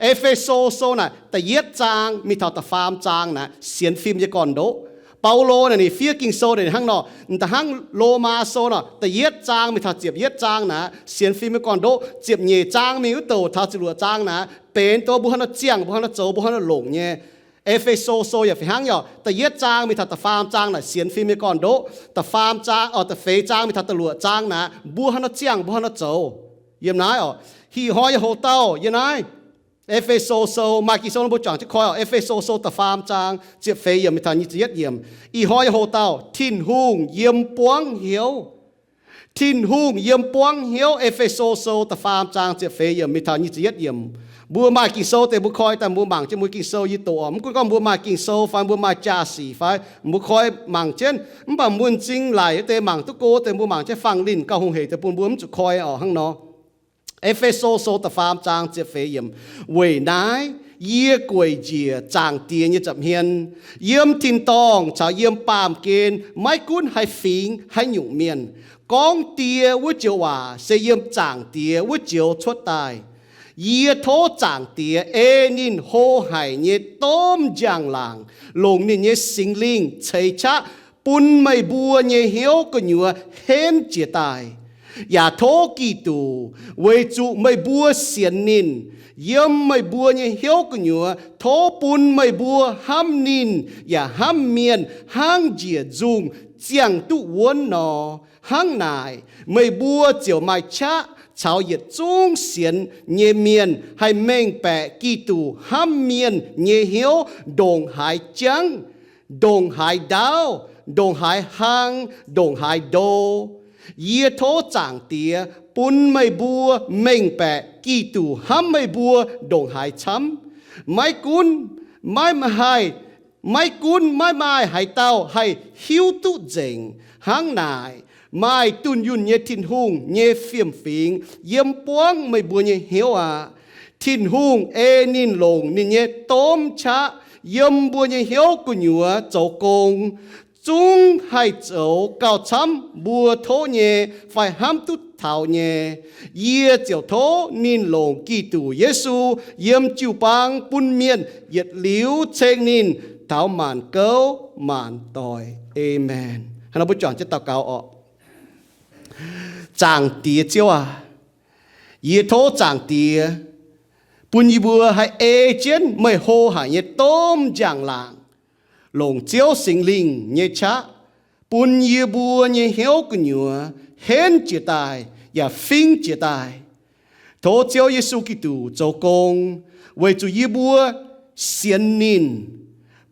E^fe^so Sou naaic da'yietv zaang mingh taux da'faam zaang naaic sienx fim nyei gorn-ndoqv. Baulo naaic ninh fiev Ging-Sou naaic ninh hnangv nor, da'hnangv Lomaa Sou nor, da'yietv zaang mingh taux ziepc yietv zaang naaic sienx fim nyei gorn-ndoqv. Ziepc nyeic zaang mingh wuov douc taux ziepc luoqc zaang naaic benx dongh mbuo hnangv nor ziangh, mbuo hnangv nor zoux, mbuo hnangv nor longc nyei. E^fe^so Sou yaac fih hnangv, yaac da'yietv zaang mingh taux da'faam zaang naaic sienx fim nyei gorn-ndoqv. Da'faam zaang, orqc, da'feix zaang mingh taux da'luoqc zaang naaic mbuo hnangv nor ziangh, mbuo hnangv nor zoux. Yiem naaiv orqc, hiv hnoi nyei hoc-dauh yiem naaiv E^fe^so Sou, maaih Ging-Sou nor mbuo juangc jienv koi orqc. E^fe^so Sou da'faam zaang ziepc feix yiemc mingh taux nyic ziepc yietv yiemc. Ih hnoi nyei hoc-dauh Tin-Hungh yiem buangv hnyouv. Tin-Hungh yiem buangv hnyouv. E^fe^so Sou da'faam zaang ziepc feix yiemc mingh taux nyic ziepc yietv yiemc. Mbuo maaih Ging-Sou deix mbuo koi daaih mbuo mangc jienv mbuo Ging-Sou yie doqc orqc. Mv gunv gorngv mbuo maaih Ging-Sou fai mbuo maaih jaa-sic fai, mbuo koi mangc jienv. Mv baac mbuo m'zing laic wuov deix mangc duqv go deix mbuo mangc jienv fangx linh gauh hungh heic deix bun mbuo mv zuqc koi orqc hnangv nor. E^fe^so Sou da'faam zaang ziepc feix yiemc. Weic naaiv yie gueic njiec Zaangc Diex nyei nza'hmien, yiem tin-dorngh caux yiem baamh gen, maiv gunv haaix fingx haaix nyungc mienh, gorngv Die wuov joux waac se yiem Zaangc Diex wuov joux cuotv daaih. Yie tov Zaangc Diex ei ninh hlo haic nyei domh njang-laangc longc ninh nyei Singx Lingh ceix qaqv bun meih mbuo nyei hnyouv gu'nyuoz henv jiez daaih. Yaac tov Giduc, weic zuqc meih mbuo sienx ninh, yiem meih mbuo nyei hnyouv gu'nyuoz tov bun meih mbuo hnamv ninh yaac hnamv mienh hnangv njiec nzungh ziangh duqv wuonv nor. Hnangv naaic, meih mbuo ziouc maaih qaqv caux yietc zungv sienx nyei mienh haih mengh baeqc Giduc hnamv mienh nyei hnyouv ndongc haaix jangv, ndongc haaix ndaauv, ndongc haaix hlang, ndongc haaix ndo. Yie tov Zaangc Diex bun meih mbuo mengh baeqc Giduc hnamv meih mbuo ndongc haaix camv. Maiv gunv maiv haih, maiv gunv maiv maaih haaix dauh haih hiuv duqv nzengc. Hnangv naaic, maaih dunh yunh nyei Tin-Hungh nyei fiem-fingx yiem buangv meih mbuo nyei hnyouv aqv. Tin-Hungh ei ninh longc ninh nyei domh qaqv yiem mbuo nyei hnyouv gu'nyuoz zoux gong, zungv haih zoux gauh camv mbuo tov nyei fai hnamv duqv taux nyei. Yie ziouc tov ninh longc Giduc Yesu yiem jiu-baang bun mienh yietc liuz ceng ninh taux maanc gouv maanc doic. Aamen. Hnangv naaiv mbuo juangc jienv daux gaux orqc. Zaangc Diex Ziouv aac, yie tov Zaangc Diex bun yie mbuo haih ei jienv meih hlo haic nyei domh njang-laangc, longc Ziouv Singx Lingh nyei qaqv bun yie mbuo nyei hnyouv gu'nyuoz henv jiez daaih yaac fingv jiez daaih. Tov Ziouv Yesu Giduc zoux gong weic zuqc yie mbuo sienx ninh,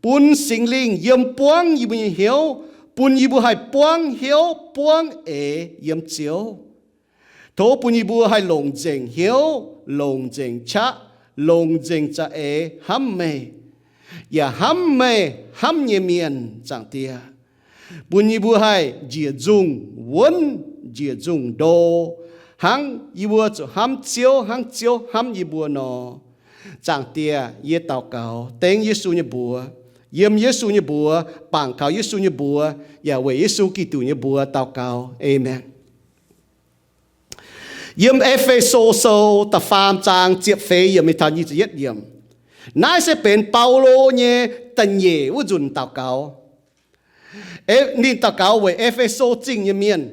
bun Singx Lingh yiem buangv yie mbuo nyei hnyouv, bun yie mbuo haih buangv hnyouv buangv eix yiem Ziouv. Tov bun yie mbuo haih longc nzengc hnyouv, longc nzengc qaqv, longc nzengc za'eix hnamv meih, yaac hnamv meih hnamv nyei mienh, Zaangc Diex. Bun yie mbuo haih njiec nzungh wuonv, njiec nzungh ndo, hnangv yie mbuo zuqc hnamv Ziouv, hnangv Ziouv hnamv yie mbuo nor. Zaangc Diex, yie daux gaux dengv Yesu nyei mbuox, yiem Yesu nyei mbuox, bangc kaux Yesu nyei mbuox, yaac weic Yesu Giduc nyei mbuox daux gaux. Aamen. Yiem E^fe^so Sou da'faam zaang ziepc feix yiemc mingh taux nyic ziepc yietv yiemc. Naaiv se benx Baulo nyei da'nyeic wuov nzunc daux gaux. E, ninh daux gaux weic E^fe^so Zingh nyei mienh.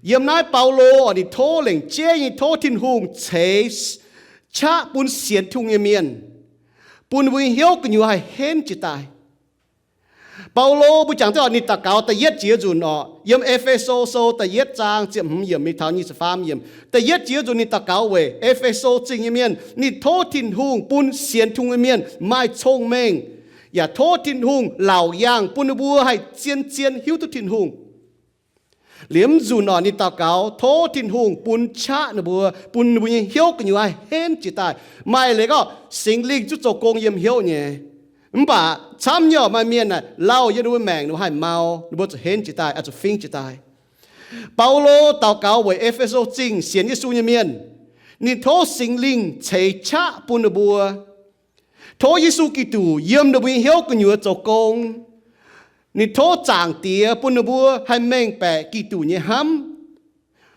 Yiem naaiv Baulo oc, ninh tov lengc jeiv nyei tov Tin-Hungh ceix qaqv bun sienx Tin-Hungh nyei mienh, bun mbuo nyei hnyouv gu'nyuoz haih henv jiez daaih. Baulo mbuo jangx duqv oc, ninh daux gaux da'yietv jiex nzunc oc, yiem E^fe^so Sou da'yietv zaang ziepc hmz yiemc mingh taux nyic ziepc faam yiemc. Da'yietv jiex nzunc ninh daux gaux weic E^fe^so Zingh nyei mienh. Ninh tov Tin-Hungh bun sienx Tin-Hungh nyei mienh maaih cong-mengh, yaac tov Tin-Hungh laauc yaangh bun ninh mbuo haih zien-zien hiuv duqv Tin-Hungh. Liemh nzunc oc, ninh daux gaux tov Tin-Hungh bun qaqv ninh mbuo, bun ninh mbuo nyei hnyouv gu'nyuoz haih henv jiez daaih. Maaih leiz gorngv Singx Lingh zungv zoux gong yiem hnyouv nyei. Mv baac camv nyei oc, maaih mienh naaic lauh yiem ninh mbuo maengc, ninh mbuo haih mau, ninh mbuo zuqc henv jiez daaih, zuqc fingv jiez daaih. Baulo daux gaux weic E^fe^so Zingh sienx Yesu nyei mienh. Ninh tov Singx Lingh ceix qaqv bun ninh mbuo. Tov Yesu Giduc yiem ninh mbuo nyei hnyouv gu'nyuoz zoux gong. Ninh tov Zaangc Diex bun ninh mbuo haih mengh baeqc Giduc nyei hnamv.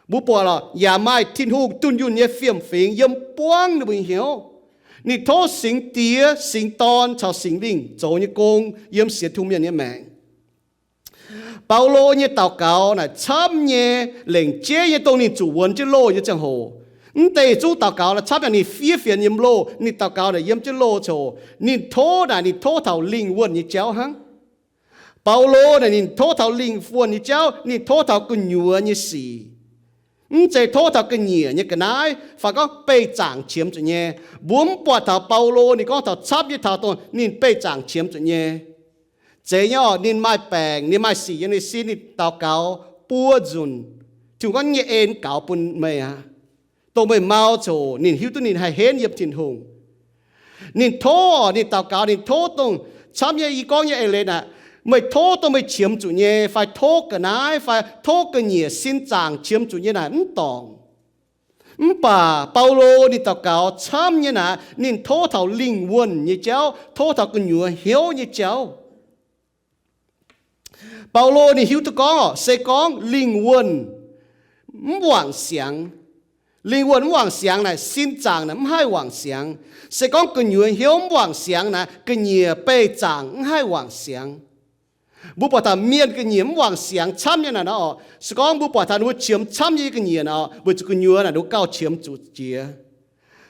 Mbuo buatc lorqc, yaac maaih Tin-Hungh dunh yunh nyei fiem-fingx yiem buangv ninh mbuo nyei hnyouv. Ninh tov Singx Diex, Singx Dorn caux Singx Lingh zoux nyei gong yiem sienx Tin-Hungh mienh nyei maengc. Baulo nyei daux gaux naaic camv nyei, lengc jeiv nyei, dongh ninh zuqc wuonx jienv loh nyei ziangh hoc. Mv deix zungv daux gaux naaic camv naaic ninh fiev fienx yiem loh. Ninh daux gaux naaic yiem jienv loh ziangh hoc, ninh tov naaic ninh tov taux lingh wuonh nyei jauv hnangv. Baulo naaic ninh tov taux lingh wuonh nyei jauv, ninh tov taux gu'nyuoz nyei sic. Mv zeiz tov taux ga'nyiec nyei ga'naaiv fai gorngv beih zaangc qiemx zuqc nyei. Mbuo mv buatc taux Baulo ninh gorngv taux camv nyei taux dongh ninh beih zaangc qiemx zuqc nyei. Zeiz nyei orqc, ninh maaih baengc, ninh maaih sic yiem ninh sin, ninh daux gaux buo nzunc, Tin-Hungh gorngv, nyei en gaux bun meih aqv. Dongh meih mau ziouc ninh hiuv duqv ninh haih henv yiem Tin-Hungh. Ninh tov, ninh daux gaux, ninh tov dongh camv nyei yie gorngv nyei eix leiz naaic, meih tov dongh meih qiemx zuqc nyei, fai tov ga'naaiv, fai tov ga'nyiec sin zaangc qiemx zuqc nyei naaic mv dorngc. Mv baac Baulo ninh daux gaux camv nyei naaic, ninh tov taux lingh wuonh nyei jauv, tov taux gu'nyuoz hnyouv nyei jauv. Baulo ninh hiuv duqv gorngv orqc, se gorngv lingh wuonh mv wangc siangx, lingh wuonh mv wangc siangx naaic sin zaangc naaic mv haih wangc siangx. Se gorngv gu'nyuoz hnyouv mv wangc siangx naaic ga'nyiec beih zaangc mv haih wangc siangx. Mbuo buatc taux mienh ga'nyiec mv wangc siangx camv nyei naaic nor orqc, se gorngv mbuo buatc taux ninh mbuo qiemx camv nyei ga'nyiec naaic orqc, weic zuqc gu'nyuoz naaic ninh mbuo gauh qiemx zuqc jiex.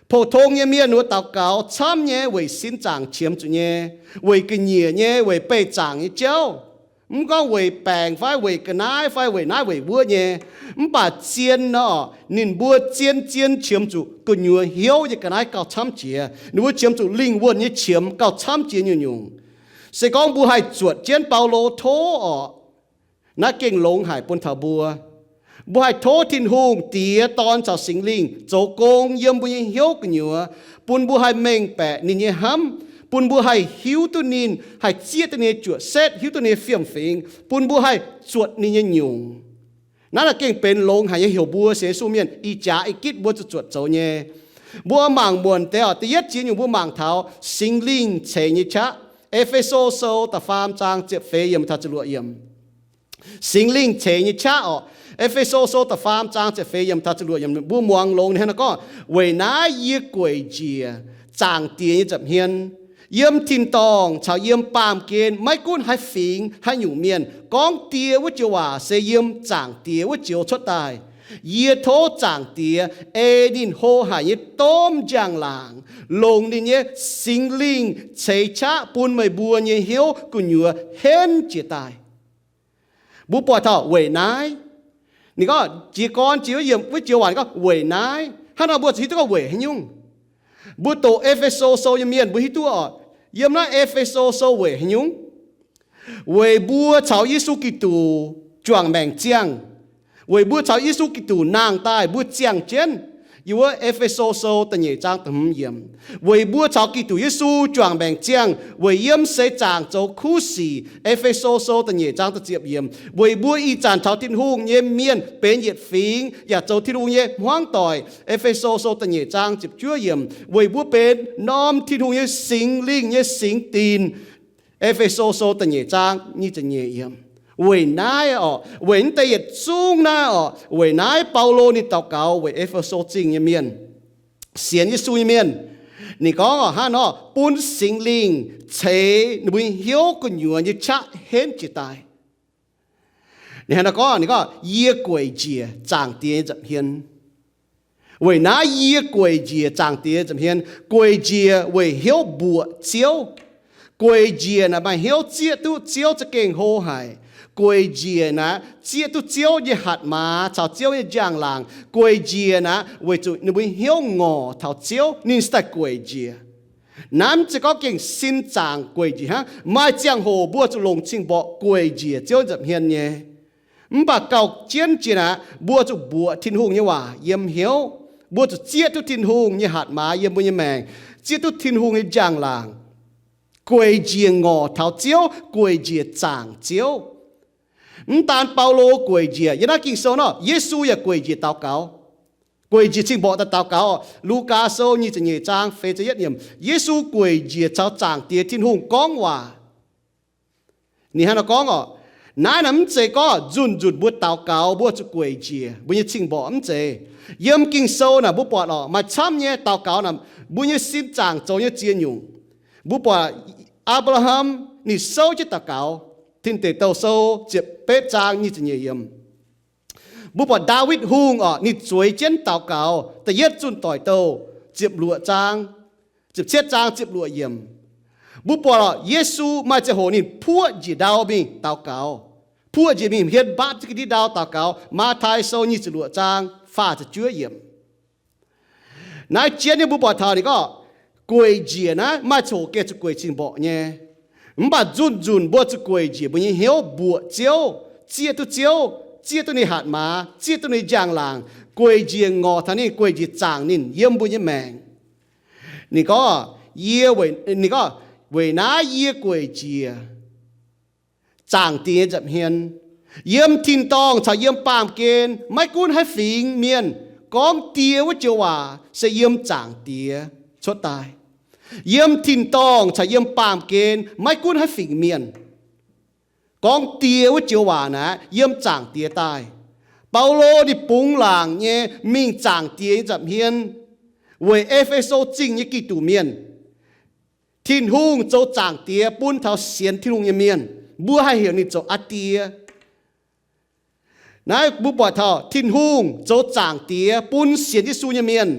Pou-tong nyei mienh ninh mbuo daux gaux camv nyei weic sin zaangc qiemx zuqc nyei, weic ga'nyiec nyei, weic beih zaangc nyei jauv. Mv gorngv weic baengc fai weic ga'naaiv fai weic naaiv weic wuov nyei. Mv baac zien nor, ninh mbuo zien-zien qiemx zuqc gu'nyuoz hnyouv nyei ga'naaiv gauh camv jiex. Ninh mbuo qiemx zuqc lingh wuonh nyei qiemx gauh camv jiex nyungc-nyungc. Se gorngv mbuo haih zuotc jienv Baulo tov orqc, naaiv gengh longx haic bun taux mbuo. Mbuo haih tov Tin-Hungh Diex, Dorn caux Singx Lingh zoux gong yiem mbuo nyei hnyouv gu'nyuoz, bun mbuo haih mengh baeqc ninh nyei hnamv, bun mbuo haih hiuv duqv ninh, haih zieqv duqv ninh nyei juoqc setv, hiuv duqv ninh nyei fiem-fingx, bun mbuo haih zuotc ninh nyei nyungc. Naaiv naaic gengh benx longx haic nyei heuc mbuo sienx Yesu mienh ih jaax ih gitv mbuo zuqc zuotc zoux nyei. Mbuo mangc muonc deix orqc, da'yietv ziex nyungc mbuo mangc taux Singx Lingh ceix nyei qaqv. E^fe^so Sou da'faam zaang ziepc feix yiemc taux ziepc luoqc yiemc. Singx Lingh ceix nyei qaqv orqc, E^fe^so Sou da'faam zaang ziepc feix yiemc taux ziepc luoqc yiemc, mbuo muangx longx ninh hnangv naaiv gorngv, weic naaiv yie gueic njiec Zaangc Diex nyei nza'hmien. Yiem tin-dorngh caux yiem baamh gen maiv gunv haaix fingx haaix nyungc mienh gorngv Die wuov joux waac se yiem Zaangc Diex wuov joux cuotv daaih. Yie tov Zaangc Diex ei ninh hlo haic nyei domh njang-laangc, longc ninh nyei Singx Lingh ceix qaqv bun meih mbuo nyei hnyouv gu'nyuoz henv jiez daaih. Mbuo buatc taux weic naaiv, ninh gorngv jiez gorn jiex wuov joux waac ninh gorngv weic naaiv. Hnangv nor mbuo zuqc hiuv duqv gorngv weic haaix nyungc. Mbuo doqc E^fe^so Sou nyei mienh mbuo hiuv duqv orqc, yiem naaiv E^fe^so Sou weic haaix nyungc? Weic mbuo caux Yesu Giduc juangc maengc ziangh. Weic mbuo caux Yesu Giduc nangh daaih mbuo ziangh jienv. Yiem wuov E^fe^so Sou da'nyeic zaang da'hmz yiemc. Weic mbuo caux Giduc Yesu juangc maengc ziangh weic yiem seix zaangc zoux kuv sic. E^fe^so Sou da'nyeic zaang da'ziepc yiemc. Weic mbuo ih zanc taux Tin-Hungh nyei mienh benx yietc fingx yaac zoux Tin-Hungh nyei hmuangv doic. E^fe^so Sou da'nyeic zaang ziepc juov yiemc. Weic mbuo benx norm Tin-Hungh nyei Singx Lingh nyei singx dinc. E^fe^so Sou da'nyeic zaang nyic ziepc nyeic yiemc. Weic naaiv orqc, weic naaiv deix yietc zungv naaiv orqc, weic naaiv Baulo ninh daux gaux weic E^fe^so Zingh nyei mienh, sienx Yesu nyei mienh. Ninh gorngv orqc, hnangv nor bun Singx Lingh ceix ninh mbuo hnyouv gu'nyuoz nyei qaqv henv jiez daaih. Ninh hnangv nor gorngv, ninh gorngv, yie gueic njiec Zaangc Diex nyei nza'hmien. Weic naaiv yie gueic njiec Zaangc Diex nza'hmien. Gueic njiec weic hnyouv mbuoqc Ziouv. Gueic njiec naaic maaih hnyouv zieqv duqv Ziouv za'gengh hlo haic. Gueic njiec naaic zieqv duqv Ziouv nyei hatc maaz caux Ziouv nyei njang-laangc. Gueic njiec naaic weic zuqc ninh mbuo hnyouv ngorc taux Ziouv ninh se daaih gueic njiec. Naaiv mv zeiz gorngv gengh sin zaangc gueic njiec hnangv. Maaih ziangh hoc mbuo zuqc longc cing-mborqc gueic njiec Ziouv nza'hmien nyei. Mv baac gauh jienv jiex naaic mbuo zuqc mbuoqc Tin-Hungh nyei waac yiem hnyouv. Mbuo zuqc zieqv duqv Tin-Hungh nyei hatc maaz yiem mbuo nyei maengc, zieqv duqv Tin-Hungh nyei njang-laangc, gueic njiec ngorc taux Ziouv, gueic njiec zaangc Ziouv. Mv daan Baulo gueic njiec, yiem naaiv Ging-Sou nor, Yesu yaac gueic njiec daux gaux. Gueic njiec cing-mborqc daaih daux gaux. Lugaa Sou nyic ziepc nyeic zaang feix ziepc yietv yiemc, Yesu gueic njiec caux Zaangc Diex Tin-Hungh gorngv waac. Ninh hnangv nor gorngv orqc, Naaiv naaic mv zeiz gorngv nzunc nzunc mbuo daux gaux mbuo zuqc gueic njiec mbuo nyei cing-mborqc, mv zeiz. Yiem Ging-Sou naaic mbuo buatc orqc, maaih camv nyei daux gaux naaic mbuo nyei sin zaangc zoux nyei ziex nyungc. Mbuo buatc Apc^laa^ham ninh souv jienv daux gaux, Tin Deic Douh Sou ziepc betv zaang nyic ziepc nyeic yiemc. Mbuo buatc Ndaawitv Hungh orqc, ninh zueiz jienv daux gaux, da'yietv Zunh Doic Douh ziepc luoqc zaang, ziepc cietv zaang ziepc luoqc yiemc. Mbuo buatc orqc, Yesu maaih ziangh hoc ninh puoqv njiec ndau mingh daux gaux, puoqv njiec mingh hmien mbatv ziex ga'ndiev ndau daux gaux. Matv^tai Sou nyic ziepc luoqc zaang faah ziepc juov yiemc. Naaiv jienv nyei mbuo buatc taux ninh gorngv gueic njiec naaiv maaih ziangh hoc gengh zuqc gueic cing-mborqc nyei. Mv baac nzunc nzunc mbuo zuqc gueic njiec mbuo nyei hnyouv mbuoqc Ziouv, zieqv duqv Ziouv, zieqv duqv ninh hatc maaz, zieqv duqv ninh njang-laangc, gueic njiec ngorc taux ninh, gueic njiec zaangc ninh yiem mbuo nyei maengc. Ninh gorngv, yie, ninh gorngv, weic naaiv yie gueic njiec zaangc Diex nyei nza'hmien. Yiem tin-dorngh caux yiem baamh gen, maiv gunv haaix fingx mienh, gorngv Die wuov joux waac se yiem zaangc Diex cuotv daaih. Yiem tin-dorngh caux yiem baamh gen, maiv gunv haaix fingx mienh, gorngv Die wuov joux waac naaic yiem zaangc Diex daaih. Baulo ninh bungx laangc nyei mingh zaangc Diex nyei nza'hmien weic E^fe^so Zingh nyei Giduc mienh. Tin-Hungh zoux zaangc Diex bun taux sienx Tin-Hungh nyei mienh, mbuo haih heuc ninh zoux Aa Die. Naaiv mbuo buatc taux Tin-Hungh zoux zaangc Diex bun sienx Yesu nyei mienh.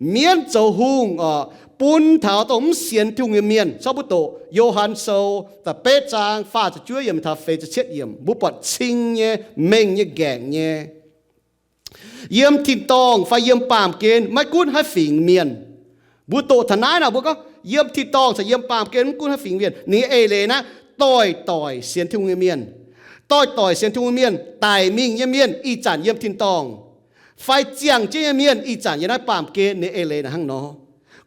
Mienv zoux hungh orqc, bun taux dongh mv sienx Tin-Hungh nyei mienh. Corc mbuo doqc Yo^han Sou da'betv zaang faah ziepc juov yiemc taux feix ziepc cietv yiemc, mbuo buatc cing nyei, mengh nyei, ngaengc nyei. Yiem tin-dorngh fai yiem baamh gen maiv gunv haaix fingx mienh. Mbuo doqc taux naaiv nor mbuo gorngv yiem tin-dorngh caux yiem baamh gen mv gunv haaix fingx mienh, ninh nyei eix leiz naaiv, doic-doic sienx Tin-Hungh nyei mienh, doic-doic sienx Tin-Hungh nyei mienh, daic mingh nyei mienh ih zanc yiem tin-dorngh, fai ziangh jienv nyei mienh ih zanc yiem naaiv baamh gen, ninh eix leiz naaic hnangv nor.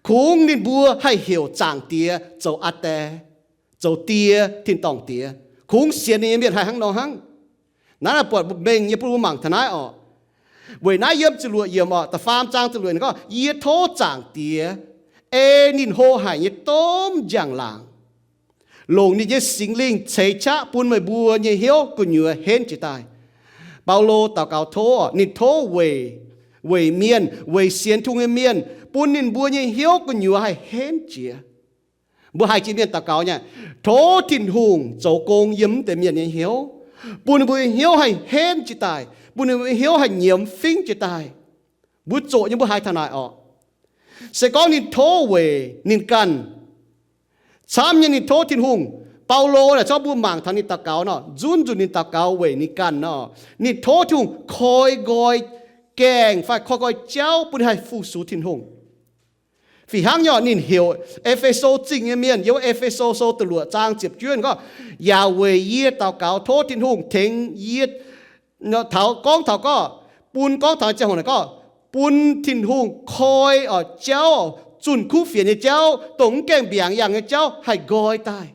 Kungx ninh mbuo haih heuc zaangc Diex zoux Aa Die, zoux Die, tin-dorngh Diex. Kungx sienx ninh nyei mienh haih hnangv nor hnangv. Naaiv naaic buatc mengh nyei bun mbuo mangc taux naaiv orqc. Weic naaiv yiem ziepc luoqc yiemc orqc, da'faam zaang ziepc luoqc yiemc gorngv, yie tov zaangc Diex, ei ninh hlo haic nyei domh njang-laangc, longc ninh nyei Singx Lingh ceix qaqv bun meih mbuo nyei hnyouv gu'nyuoz henv jiez daaih. Baulo daux gaux tov, ninh tov weic, weic mienh, weic sienx Tin-Hungh nyei mienh, bun ninh mbuo nyei hnyouv gu'nyuoz haih henv jiez. Mbuo haiz jiex mienh daux gaux nyei, tov Tin-Hungh zoux gong yiem mv deix mienh nyei hnyouv, bun ninh mbuo nyei hnyouv haih henv jiez daaih, bun ninh mbuo nyei hnyouv haih nyiemz fingv jiez daaih. Mbuo zoqc nyei mbuo haiz taux naaic orqc. Se gorngv ninh tov weic ninh ganh, camv nyei ninh tov Tin-Hungh. Baulo naaic corc mbuo mangc taux ninh daux gaux nor, nzunc nzunc ninh daux gaux weic ninh ganh nor, ninh tov Tin-Hungh koi nqoi gaengh fai koi nqoi jauv bun ninh haih fu-sux Tin-Hungh. Fih hnangv nyei orqc, ninh heuc E^fe^so Zingh nyei mienh, yiem E^fe^so Sou da'luoqc zaang ziepc juov gorngv, yaac weic yie daux gaux tov Tin-Hungh tengx yie, taux gorngv taux gorngv, bun gorngv taux ziangh hoc naaic gorngv, bun Tin-Hungh koi orqc jauv, zunh kuv fienx nyei jauv, dongh mv gaengh mbiaangx yangh nyei jauv haih nqoi daaih.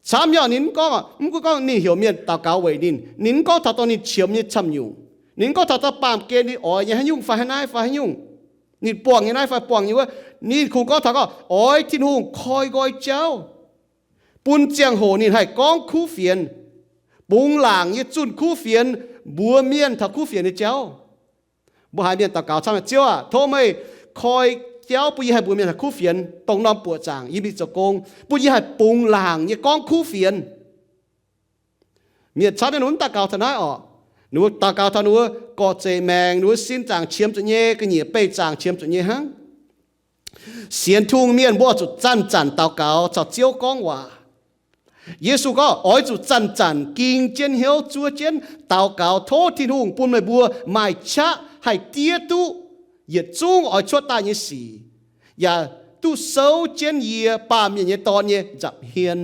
Camv nyei orqc, ninh mv gorngv, mv gunv gorngv ninh heuc mienh daux gaux weic ninh, ninh mv gorngv taux dongh ninh qiemx nyei camv nyungc, ninh mv gorngv taux dongh baamh gen ninh oix nyei haaix nyungc fai haaix naaiv fai haaix nyungc, ninh buangh nyei naaiv fai buangh nyei wuov, ninh kungx gorngv taux gorngv oix Tin-Hungh koi nqoi jauv, bun ziangh hoc ninh haih gorngv kuv fienx, bungx laangc nyei zunh kuv fienx, mbuox mienh taux kuv fienx nyei jauv. Mbuo haiz mienh daux gaux camv, Ziouv aah, tov meih koi jauv bun yie haih mbuox mienh taux kuv fienx, dongh norm buoqc zaangc yie mingh zoux gong, bun yie haih bungx laangc nyei gorngv kuv fienx. Mienh camv nyei ninh mbuo mv daux gaux taux naaiv orqc. Ninh mbuo daux gaux taux ninh mbuo gorqv-zeic maengc, ninh mbuo sin zaangc qiemx zuqc nyei, ga'nyiec beih zaangc qiemx zuqc nyei hnangv. Sienx Tin-Hungh mienh mbuo oix zuqc zanc-zanc daux gaux caux Ziouv gorngv waac. Yesu gorngv, oix zuqc zanc-zanc ging jienv hnyouv zuov jienv daux gaux tov Tin-Hungh bun meih mbuo maaih qaqv haih diev duqv yietc zungv oix cuotv daaih nyei sic, yaac duqv souv jienv yie, Baamh Mienh nyei Dorn, nyei nza'hmien.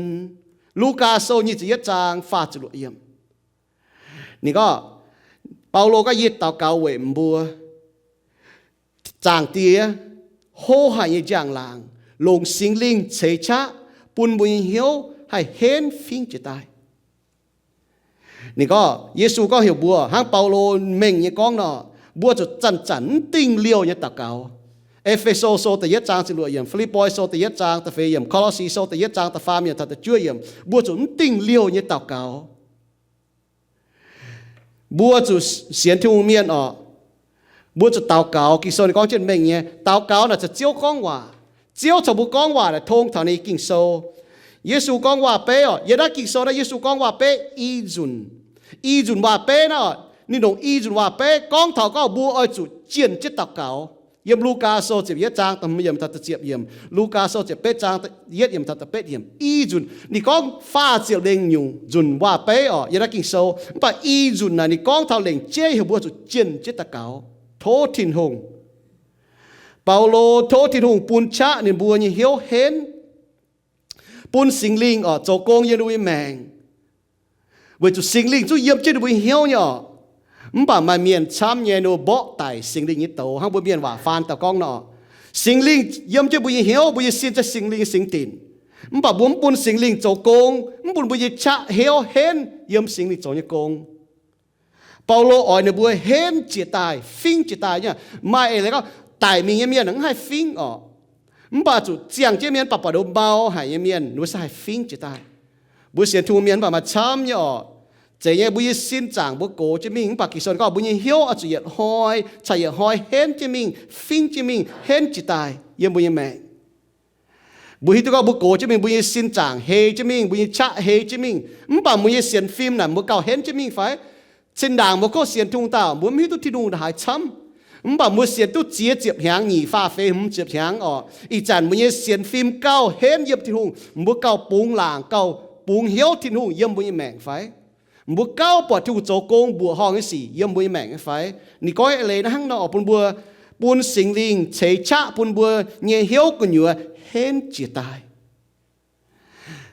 Lugaa Sou nyic ziepc yietv zaang faah ziepc luoqc yiemc. Ninh gorngv, Baulo gorngv, yie daux gaux weic mbuo, Zaangc Diex, hlo haic nyei njang-laangc, longc Singx Lingh ceix qaqv bun mbuo nyei hnyouv haih henv fingv jiez daaih. Ninh gorngv, Yesu gorngv heuc mbuo hnangv Baulo mengh nyei gorngv nor, mbuo zuqc zanc-zanc mv dingh liouh nyei daux gaux. E^fe^so Sou da'yietv zaang ziepc luoqc yiemc, Fi^lipv^poi Sou da'yietv zaang da'feix yiemc, Ko^lo^si Sou da'yietv zaang da'faam yiemc taux da'juov yiemc, mbuo zuqc mv dingh liouh nyei daux gaux. Mbuo zuqc sienx Tin-Hungh mienh oc, mbuo zuqc daux gaux. Ging-Sou ninh gorngv jienv mengh nyei, daux gaux naaic caux Ziouv gorngv waac. Ziouv caux mbuo gorngv waac naaic tong taux ninh Ging-Sou. Yesu gorngv waac-beiv oc, yiem naaiv Ging-Sou naaiv Yesu gorngv waac-beiv i nzunc. I nzunc waac-beiv naaiv oc, ninh longc i nzunc waac-beiv gorngv taux gorngv mbuo oix zuqc jienh jienv daux gaux. Yiem Lugaa Sou ziepc yietv zaang da'hmz yiemc taux da'ziepc yiemc, Lugaa Sou ziepc betv zaang yietv yiemc taux da'betv yiemc. I nzunc ninh gorngv faah ziepc lengh nyungc nzunc waac-beiv oc yiem naaiv Ging-Sou. Mv baac i nzunc naaic ninh gorngv taux lengc jeiv heuc mbuo zuqc jienh jienv daux gaux, tov Tin-Hungh. Baulo tov Tin-Hungh bun qaqv ninh mbuo nyei hnyouv henv, bun Singx Lingh oc zoux gong yiem ninh mbuo nyei maengc, weic zuqc Singx Lingh zungv yiem jienv ninh mbuo nyei hnyouv nyei oc. Mv baac maaih mienh camv nyei ninh mbuo mborqv daic Singx Lingh nyei douz, hnangv mbuo mienh waac faan daaih gorngv nor, Singx Lingh yiem jienv mbuo nyei hnyouv, mbuo nyei sin ziouc Singx Lingh nyei singx dinc. Mv baac mbuo mv bun Singx Lingh zoux gong, mv bun mbuo nyei qaqv hnyouv henv yiem Singx Lingh zoux nyei gong. Baulo oix ninh mbuo henv jiez daaih, fingv jiez daaih nyei. Maaih eix leiz gorngv daic mingh nyei mienh mv haih fingv oc. Mv baac zuqc ziangh jienv mienh, mv baac buatc ninh mbuo mau haic nyei mienh, ninh mbuo se haih fingv jiez daaih. Mbuo sienx Tin-Hungh mienh mv baac maaih camv nyei oc. Zeiz nyei, mbuo nyei sin zaangc mbuo gox jienv mingh, mv baac Ging-Sou gorngv mbuo nyei hnyouv oix zuqc yietc hnoi caux yietc hnoi henv jienv mingh, fingv jienv mingh, henv jiez daaih yiem mbuo nyei maengc. Mbuo hiuv duqv gorngv mbuo gox jienv mingh, mbuo nyei sin zaangc hei jienv mingh, mbuo nyei qaqv hei jienv mingh, mv baac mbuo nyei sienx fim naaic mbuo gauh henv jienv mingh fai? Cin-ndaangc mbuo kov sienx Tin-Hungh daaih, mbuo mv hiuv duqv Tin-Hungh haaix camv. Mv baac mbuo sienx duqv ziex ziepc hnyangx, nyic faah feix hmz ziepc hnyangx oc, ih zanc mbuo nyei sienx fim gauh henv yiem Tin-Hungh, mbuo gauh bungx laangc, gauh bungx hnyouv Tin-Hungh yiem mbuo nyei maengc fai? Mbuo gauh buatc Tin-Hungh zoux gong mbuoqc horngh nyei sic yiem mbuo nyei maengc nyei fai? Ninh gorngv eix leiz naaiv hnangv nor oc, bun mbuo, bun Singx Lingh ceix qaqv bun mbuo nyei hnyouv gu'nyuoz henv jiez daaih.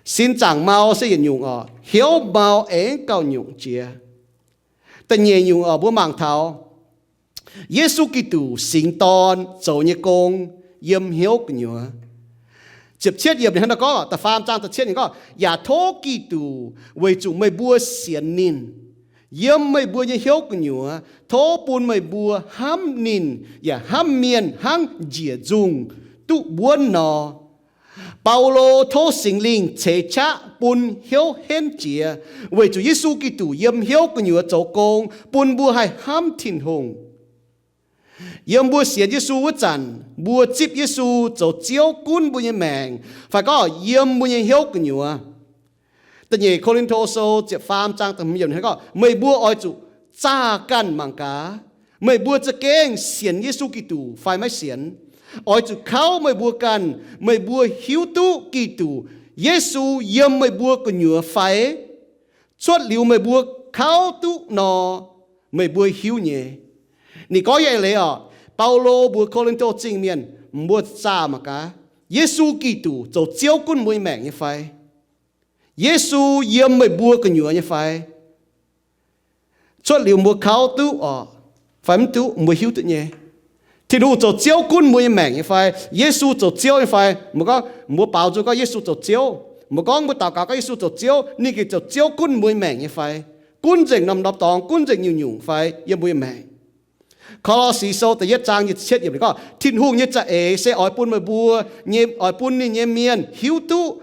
Sin zaangc mau se yietc nyungc oc, hnyouv mau aengx gauh nyungc jiex. Da'nyeic nyungc oc, mbuo mangc taux Yesu Giduc singx dorn zoux nyei gong yiem hnyouv gu'nyuoz. Ziepc cietv yiemc ninh hnangv nor gorngv, da'faam zaang da'cietv yiemc gorngv, yaac tov Giduc weic zuqc meih mbuo sienx ninh, yiem meih mbuo nyei hnyouv gu'nyuoz, tov bun meih mbuo hnamv ninh yaac hnamv mienh hnangv njiec nzungh duqv wuonv nor. Baulo tov Singx Lingh ceix qaqv bun hnyouv henv jiex, weic zuqc Yesu Giduc yiem hnyouv gu'nyuoz zoux gong bun mbuo haih hnamv Tin-Hungh. Yiem mbuo sienx Yesu wuov zanc, mbuo zipv Yesu zoux Ziouv gunv mbuo nyei maengc, fai gorngv yiem mbuo nyei hnyouv gu'nyuoz. Da'nyeic Ko^lin^to Sou ziepc faam zaang da'hmz yiemc gorngv, meih mbuo oix zuqc zaah ganh mangc gaax, meih mbuo za'gengh sienx Yesu Giduc fai maiv sienx. Oix zuqc kauv meih mbuo ganh, meih mbuo hiuv duqv Giduc Yesu yiem meih mbuo gu'nyuoz fai? Cuotv liuz meih mbuo kauv duqv nor, meih mbuo hiuv nyei. Ninh gorngv nyei eix leiz oc, Baulo mbuox Ko^lin^to Zingh mienh, mbuo zaah mangc gaax, Yesu Giduc zoux Ziouv gunv mbuo nyei maengc nyei fai? Yesu yiem meih mbuo gu'nyuoz nyei fai? Cuotv liuz mbuo kauv duqv oc, fai mv duqv, mbuo hiuv duqv nyei. Tin-Hungh zoux Ziouv gunv mbuo nyei maengc nyei fai? Yesu zoux Ziouv nyei fai? Mbuo gorngv, mbuo baaux nzung gorngv Yesu zoux Ziouv. Mbuo gorngv mbuo daux gaux gorngv Yesu zoux Ziouv, ninh gengh zoux Ziouv gunv mbuo nyei maengc nyei fai? Gunv nzengc norm-norm dorngx, gunv nzengc nyungc-nyungc fai yiem mbuo nyei maengc? Ko^lo^si Sou da'yietv zaang nyic ziepc cietv yiemc gorngv, Tin-Hungh nyei za'eix se oix bun meih mbuo nyei, oix bun ninh nyei mienh hiuv duqv,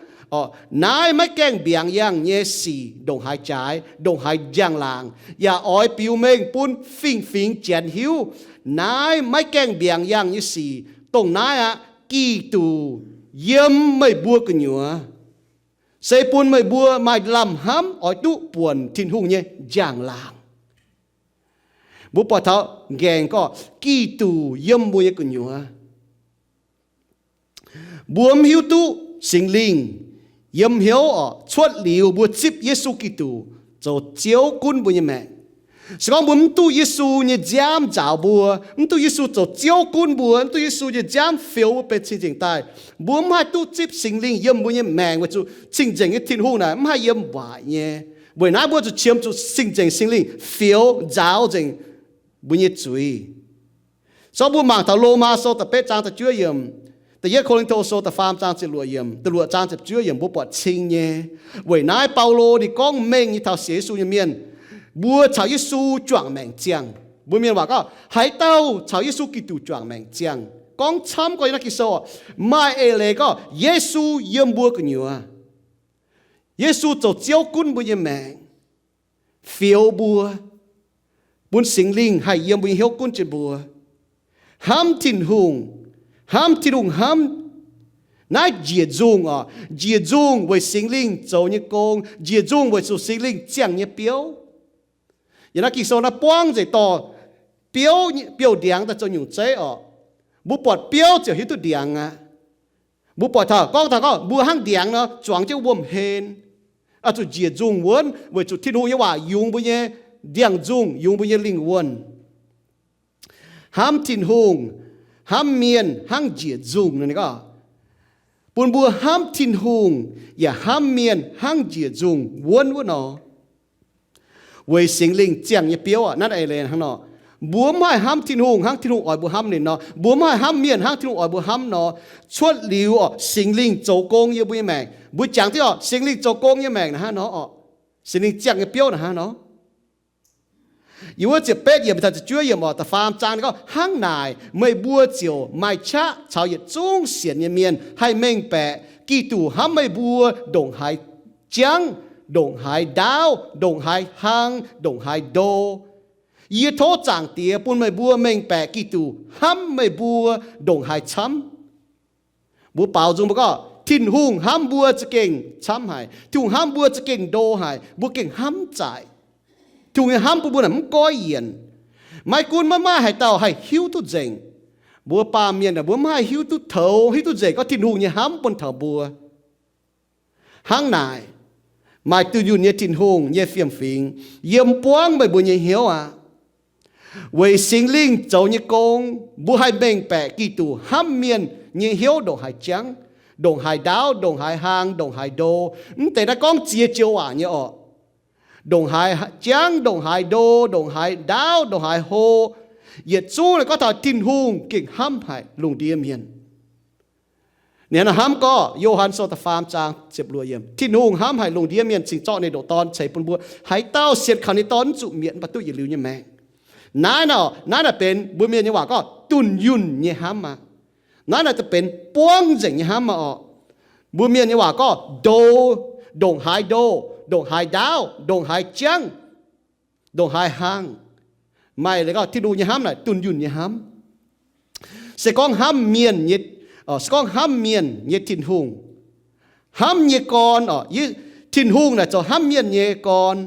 naaiv maiv gaengh mbiaangx yangh nyei sic ndongc haaix jaaix, ndongc haaix njang-laangc, yaac oix biux mengh bun fingx-fingx Janx hiuv naaiv maiv gaengh mbiaangx yangh nyei sic, dongh naaiv aqv, Giduc yiem meih mbuo gu'nyuoz, se bun meih mbuo maaih lamh hnamv oix duqv buonc Tin-Hungh nyei njang-laangc. Mbuo buatc taux nqaengc gorngv Giduc yiem mbuo nyei gu'nyuoz. Mbuo mv hiuv duqv Singx Lingh yiem hnyouv oc, cuotv liuz mbuo zipv Yesu Giduc zoux Ziouv gunv mbuo nyei maengc. Se gorngv mbuo mv duqv Yesu nyei nziaamv nzaaux mbuo, mv duqv Yesu zoux Ziouv gunv mbuo, mv duqv Yesu nyei nziaamv fioux mbuo benx cing-nzengc daaih, mbuo mv haih duqv zipv Singx Lingh yiem mbuo nyei maengc, weic zuqc cing-nzengc nyei Tin-Hungh naaic mv haih yiem waaic nyei. Weic naaiv mbuo zuqc qiemx zuqc cing-nzengc Singx Lingh fioux nzaaux nzengc mbuo nyei zuiz. So mbuo mangc taux Lomaa Sou da'betv zaang da'juov yiemc, da'yietv Ko^lin^to Sou da'faam zaang ziepc luoqc yiemc, da'luoqc zaang ziepc juov yiemc, mbuo buatc cing nyei. Weic naaiv Baulo ninh gorngv mengh nyei taux sienx Yesu nyei mienh, mbuo caux Yesu juangc maengc ziangh. Mbuo mienh waac gorngv, haaix dauh caux Yesu Giduc juangc maengc ziangh, gorngv camv gorngv yiem naaiv Ging-Sou, maaih eix leiz gorngv Yesu yiem mbuo gu'nyuoz. Yesu zoux Ziouv gunv mbuo nyei maengc, fioux mbuo, bun Singx Lingh haih yiem mbuo nyei hnyouv gunv jienv mbuo. Hnamv Tin-Hungh, hnamv Tin-Hungh hnamv. Naaiv njiec nzungh oc, njiec nzungh weic Singx Lingh zoux nyei gong, njiec nzungh weic zuqc Singx Lingh ziangh nyei biouv. Yiem naaiv Ging-Sou naaiv buangv nzengc dorh biouv, biouv-ndiangx daaih zoux nyungc zeiv oc. Mbuo buatc biouv ziouc hiuv duqv ndiangx aqv. Mbuo buatc taux gorngv taux gorngv mbuo hnangv ndiangx nor zuangx jienv wuom-hlen, oix zuqc njiec nzungh wuonv weic zuqc Tin-Hungh nyei waac yungz mbuo nyei ndiangx-nzungh, yungz mbuo nyei lingh wuonh. Hnamv Tin-Hungh, hnamv mienh hnangv njiec nzungh nor, ninh gorngv bun mbuo hnamv Tin-Hungh yaac hnamv mienh hnangv njiec nzungh wuonv wuov nor. Weic Singx Lingh ziangh nyei biouv aqv. Naaiv eix leiz hnangv nor, mbuo mv haih hnamv Tin-Hungh hnangv Tin-Hungh oix mbuo hnamv ninh nor, mbuo mv haih hnamv mienh hnangv Tin-Hungh oix mbuo hnamv nor, cuotv liuz oc, Singx Lingh zoux gong yiem mbuo nyei maengc. Mbuo jangx jienv oc, Singx Lingh zoux gong nyei maengc naaiv hnangv nor oc. Singx Lingh ziangh nyei biouv naaiv hnangv nor. Yiem wuov ziepc betv yiemc taux ziepc juov yiemc oc, da'faam zaang ninh gorngv, hnangv naaic meih mbuo ziouc maaih qaqv caux yietc zungv sienx nyei mienh haih mengh baeqc Giduc hnamv meih mbuo ndongc haaix jangv, ndongc haaix ndaauv, ndongc haaix hlang, ndongc haaix ndo. Yie tov Zaangc Diex bun meih mbuo mengh baeqc Giduc hnamv meih mbuo ndongc haaix camv. Mbuo baaux nzung mbuo gorngv Tin-Hungh hnamv mbuo za'gengh camv haic. Tin-Hungh hnamv mbuo za'gengh ndo haic. Mbuo gengh hnamv zaaic. Tin-Hungh nyei hnamv bun mbuo naaic mv goiv yienc. Maiv gunv maiv maaih haaix dauh haih hiuv duqv nzengc. Mbuo baamh mienh aah, mbuo mv haih hiuv duqv toux, hiuv duqv nzengc gorngv Tin-Hungh nyei hnamv bun taux mbuo. Hnangv naaic, maaih dunh yunh nyei Tin-Hungh nyei fiem-fingx yiem buangv meih mbuo nyei hnyouv aqv. Weic Singx Lingh zoux nyei gong, mbuo haih mengh baeqc Giduc hnamv mienh nyei hnyouv ndongc haaix jangv, ndongc haaix ndaauv, ndongc haaix hlang, ndongc haaix ndo. Mv deix naaiv gorngv ziex joux waac nyei orqc. Ndongc haaix jangv, ndongc haaix ndo, ndongc haaix ndaauv, ndongc haaix hlo, yietc zungv naaiv gorngv taux Tin-Hungh gengh hnamv haic lungh ndiev mienh. Ninh hnamv gorngv, Yo^han Sou da'faam zaang ziepc luoqc yiemc, Tin-Hungh hnamv haic lungh ndiev mienh cingx zorqv ninh ndoqc Dorn ceix bun mbuo. Haaix dauh sienx kaux ninh Dorn mv zuqc mietc, mv baac duqv yietc liuz nyei maengc. Naaiv nor, naaiv naaic benx mbuo mienh nyei waac gorngv dunh yunh nyei hnamv aqv. Naaiv naaic benx buangv nzengc nyei hnamv aqv orqc. Mbuo mienh nyei waac gorngv ndo, ndongc haaix ndo, ndongc haaix ndaauv, ndongc haaix jangv, ndongc haaix hlang. Maaih leiz gorngv Tin-Hungh nyei hnamv naaic dunh yunh nyei hnamv. Se gorngv hnamv mienh nyei, se gorngv hnamv mienh nyei Tin-Hungh, hnamv nyei gorn orqc, Tin-Hungh naaic zoux hnamv mienh nyei gorn.